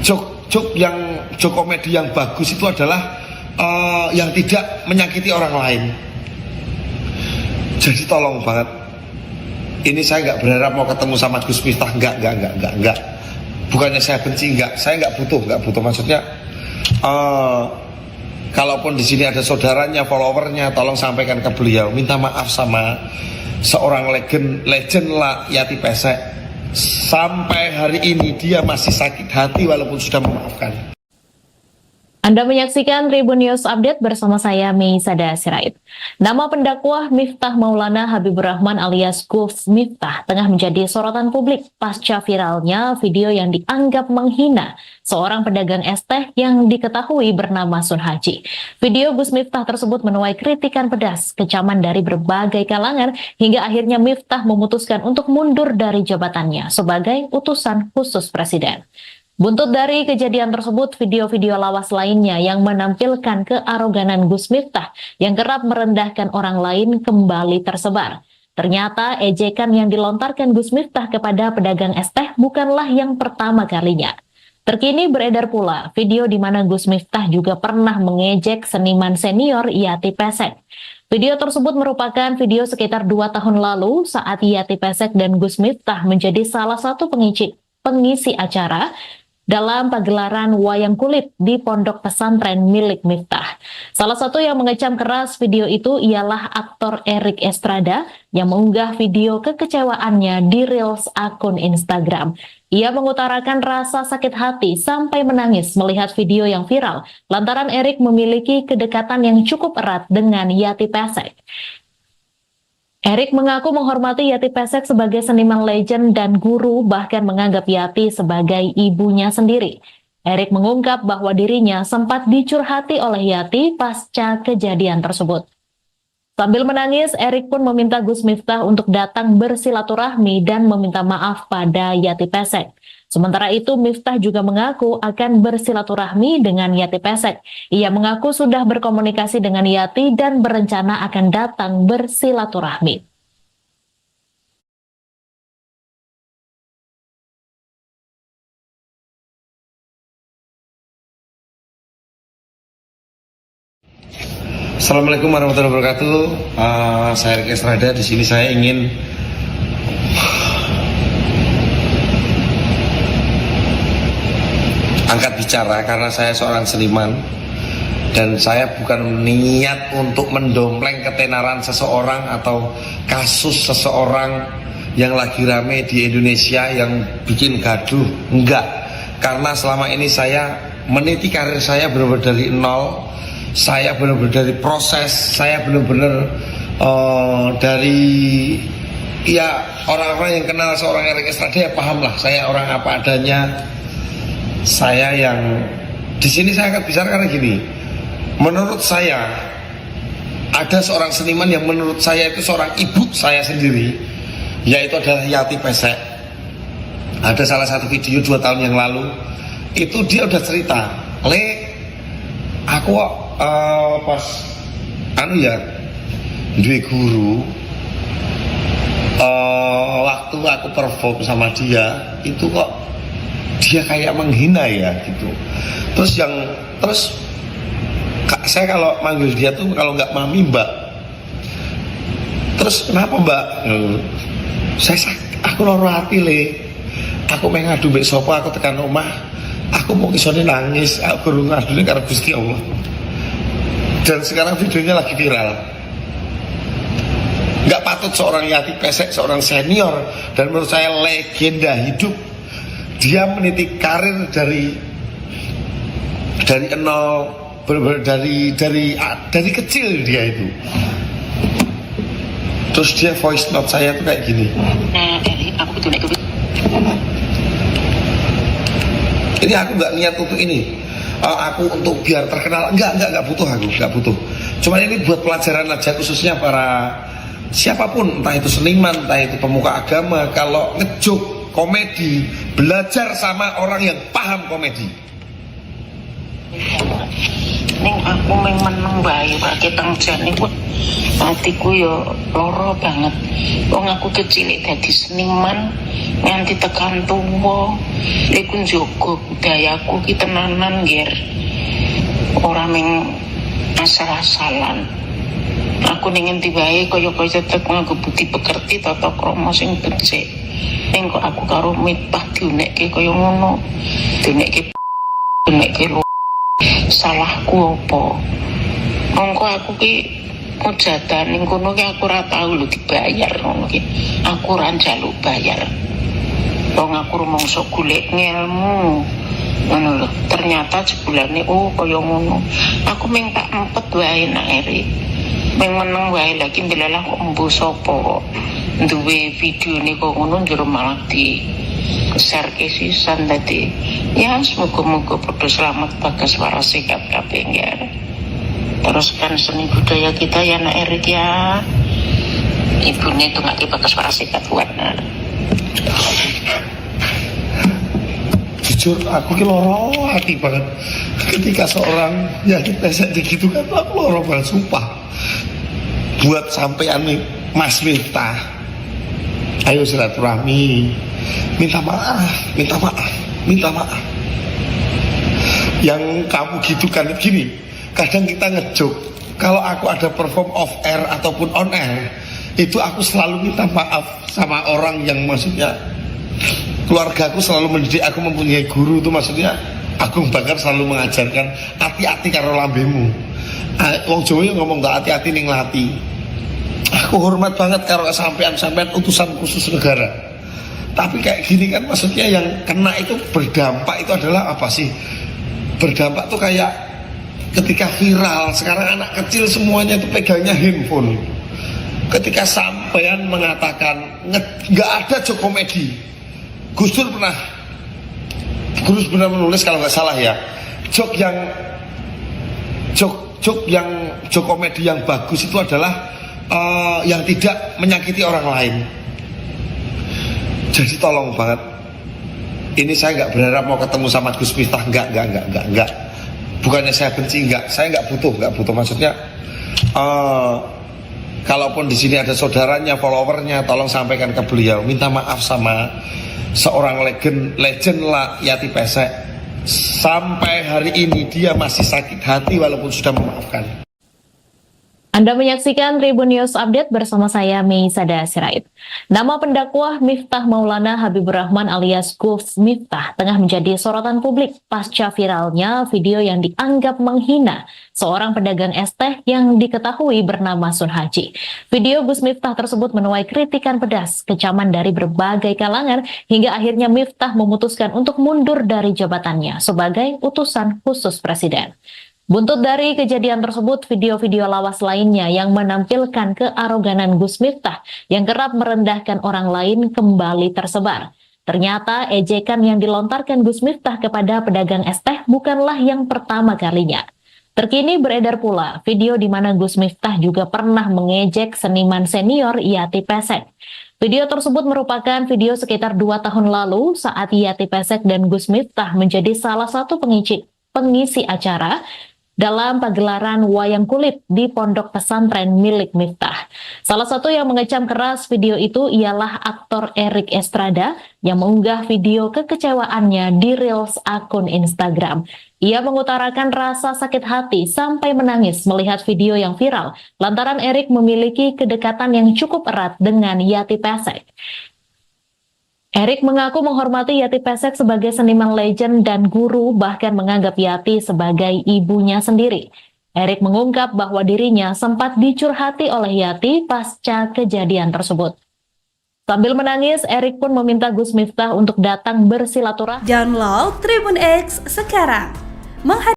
joke joke yang joke komedi yang bagus itu adalah yang tidak menyakiti orang lain. Jadi tolong banget, ini saya nggak berharap mau ketemu sama Gus Miftah, nggak, bukannya saya benci, nggak, saya nggak butuh, nggak butuh. Maksudnya kalaupun di sini ada saudaranya, followernya, tolong sampaikan ke beliau, minta maaf sama seorang legend, legend lah Yati Pesek. Sampai hari ini dia masih sakit hati walaupun sudah memaafkan. Anda menyaksikan Tribun News Update bersama saya, Mei Sada Sirait. Nama pendakwah Miftah Maulana Habibur Rahman alias Gus Miftah tengah menjadi sorotan publik pasca viralnya video yang dianggap menghina seorang pedagang es teh yang diketahui bernama Sun Haji. Video Gus Miftah tersebut menuai kritikan pedas, kecaman dari berbagai kalangan, hingga akhirnya Miftah memutuskan untuk mundur dari jabatannya sebagai utusan khusus presiden. Buntut dari kejadian tersebut, video-video lawas lainnya yang menampilkan kearoganan Gus Miftah yang kerap merendahkan orang lain kembali tersebar. Ternyata ejekan yang dilontarkan Gus Miftah kepada pedagang es teh bukanlah yang pertama kalinya. Terkini beredar pula video di mana Gus Miftah juga pernah mengejek seniman senior Yati Pesek. Video tersebut merupakan video sekitar 2 tahun lalu saat Yati Pesek dan Gus Miftah menjadi salah satu pengisi acara dalam pagelaran wayang kulit di pondok pesantren milik Miftah. Salah satu yang mengecam keras video itu ialah aktor Erik Estrada yang mengunggah video kekecewaannya di Reels akun Instagram. Ia mengutarakan rasa sakit hati sampai menangis melihat video yang viral lantaran Erik memiliki kedekatan yang cukup erat dengan Yati Pesek. Erik mengaku menghormati Yati Pesek sebagai seniman legend dan guru, bahkan menganggap Yati sebagai ibunya sendiri. Erik mengungkap bahwa dirinya sempat dicurhati oleh Yati pasca kejadian tersebut. Sambil menangis, Erik pun meminta Gus Miftah untuk datang bersilaturahmi dan meminta maaf pada Yati Pesek. Sementara itu, Miftah juga mengaku akan bersilaturahmi dengan Yati Pesek. Ia mengaku sudah berkomunikasi dengan Yati dan berencana akan datang bersilaturahmi. Assalamualaikum warahmatullahi wabarakatuh. Saya Erik Estrada. Di sini saya ingin angkat bicara karena saya seorang seniman dan saya bukan niat untuk mendompleng ketenaran seseorang atau kasus seseorang yang lagi rame di Indonesia yang bikin gaduh. Enggak, karena selama ini saya meniti karir saya benar-benar dari nol, saya benar-benar dari proses, saya benar-benar dari, ya, orang-orang yang kenal seorang Erik Estrada ya paham lah saya orang apa adanya. Saya yang di sini saya akan bicara karena gini, menurut saya ada seorang seniman yang menurut saya itu seorang ibu saya sendiri, yaitu adalah Yati Pesek. Ada salah satu video 2 tahun yang lalu itu dia udah cerita, "Le, aku kok pas anu ya duwe guru, waktu aku perform sama dia itu kok dia kayak menghina ya," gitu. Terus yang terus, "Kak, saya kalau manggil dia tuh kalau nggak mami, mbak." "Terus kenapa, mbak?" Saya aku loro hati, Le. Aku pengen ngadu mbek sapa? Aku tekan omah aku mau isone nangis, aku baru ngadune karo Gusti Allah." Dan sekarang videonya lagi viral. Nggak patut seorang Yati Pesek, seorang senior dan menurut saya legenda hidup, dia meniti karir dari nol, bener-bener dari kecil dia itu. Terus dia voice note saya tuh kayak gini. Nah, Erik, aku kudu nek kuwi. Ini aku nggak niat untuk ini. Aku untuk biar terkenal, enggak butuh, aku nggak butuh. Cuman ini buat pelajaran aja, khususnya para siapapun, entah itu seniman, entah itu pemuka agama, kalau ngejoke komedi, belajar sama orang yang paham komedi. Ning aku meng meneng wae wae tang jane ku atiku yo lara banget. Wong aku kecil dadi seniman nganti tekan tuwa. Iku njogo budayaku ki tenanan, Ger. Ora meng asal-asalan. Aku ning endi wae kaya-kaya tetep nganggo budi pekerti, tata krama sing becik. Ning kok aku karo Miftah diunekke kaya ngono. Diunekke, diunekke lho. Salahku apa? Mongko aku ki mujatan ning kono ki aku ora tau lho dibayar ngono ki. Aku ora njaluk bayar. Wong aku rumangsa golek ngelmu. Ngono lho. Ternyata jebulane oh kaya ngono. Aku ming tak empet wae nak Eri. Ming meneng wae lagi ndelalah kok embuh sapa kok duwe videone kok ngono, njero malah di share ke sisan. Dadi ya semoga-moga padha selamat, bagas, waras, sehat kabeh ya. Teruskan seni budaya kita ya, nak Erik ya. Ibunya itu nggak bagas, waras, sehat buat nak. Jujur aku ki loro hati banget ketika seorang Yati Pesek gitu kan, aku loro banget sumpah. Buat sampean nih, Mas Miftah, ayo silaturahmi, minta maaf, minta maaf, minta maaf. Yang kamu gitu kan gini, kadang kita ngejoke Kalau aku ada perform off air ataupun on air, itu aku selalu minta maaf sama orang yang maksudnya keluarga aku selalu mendidik aku mempunyai guru itu, maksudnya Agung Bakar selalu mengajarkan hati-hati karo lambemu. Ah, wong Jawa yang ngomong gak hati-hati ning lati. Aku hormat banget karo sampean-sampean utusan khusus negara. Tapi kayak gini kan maksudnya yang kena itu berdampak itu adalah apa sih? Berdampak tuh kayak ketika viral, sekarang anak kecil semuanya itu pegangnya handphone. Ketika sampean mengatakan nggak ada joke komedi. Gus Dur pernah, Gus pernah menulis kalau nggak salah ya, joke yang joke joke yang joke komedi yang bagus itu adalah yang tidak menyakiti orang lain. Jadi tolong banget. Ini saya nggak berharap mau ketemu sama Gus Miftah, nggak. Bukannya saya benci, nggak. Saya nggak butuh, nggak butuh. Maksudnya, kalaupun di sini ada saudaranya, followernya, tolong sampaikan ke beliau, minta maaf sama seorang legend, legend lah Yati Pesek. Sampai hari ini dia masih sakit hati walaupun sudah memaafkan. Anda menyaksikan Tribun News Update bersama saya Mei Sada Sirait. Nama pendakwah Miftah Maulana Habibur Rahman alias Gus Miftah tengah menjadi sorotan publik pasca viralnya video yang dianggap menghina seorang pedagang es teh yang diketahui bernama Sun Haji. Video Gus Miftah tersebut menuai kritikan pedas, kecaman dari berbagai kalangan, hingga akhirnya Miftah memutuskan untuk mundur dari jabatannya sebagai utusan khusus presiden. Buntut dari kejadian tersebut, video-video lawas lainnya yang menampilkan kearoganan Gus Miftah yang kerap merendahkan orang lain kembali tersebar. Ternyata ejekan yang dilontarkan Gus Miftah kepada pedagang es teh bukanlah yang pertama kalinya. Terkini beredar pula video di mana Gus Miftah juga pernah mengejek seniman senior Yati Pesek. Video tersebut merupakan video sekitar 2 tahun lalu saat Yati Pesek dan Gus Miftah menjadi salah satu pengisi acara dalam pagelaran wayang kulit di pondok pesantren milik Miftah. Salah satu yang mengecam keras video itu ialah aktor Erik Estrada yang mengunggah video kekecewaannya di Reels akun Instagram. Ia mengutarakan rasa sakit hati sampai menangis melihat video yang viral lantaran Erik memiliki kedekatan yang cukup erat dengan Yati Pesek. Erik mengaku menghormati Yati Pesek sebagai seniman legend dan guru, bahkan menganggap Yati sebagai ibunya sendiri. Erik mengungkap bahwa dirinya sempat dicurhati oleh Yati pasca kejadian tersebut. Sambil menangis, Erik pun meminta Gus Miftah untuk datang bersilaturahmi Download Tribun X sekarang. Menghadirkan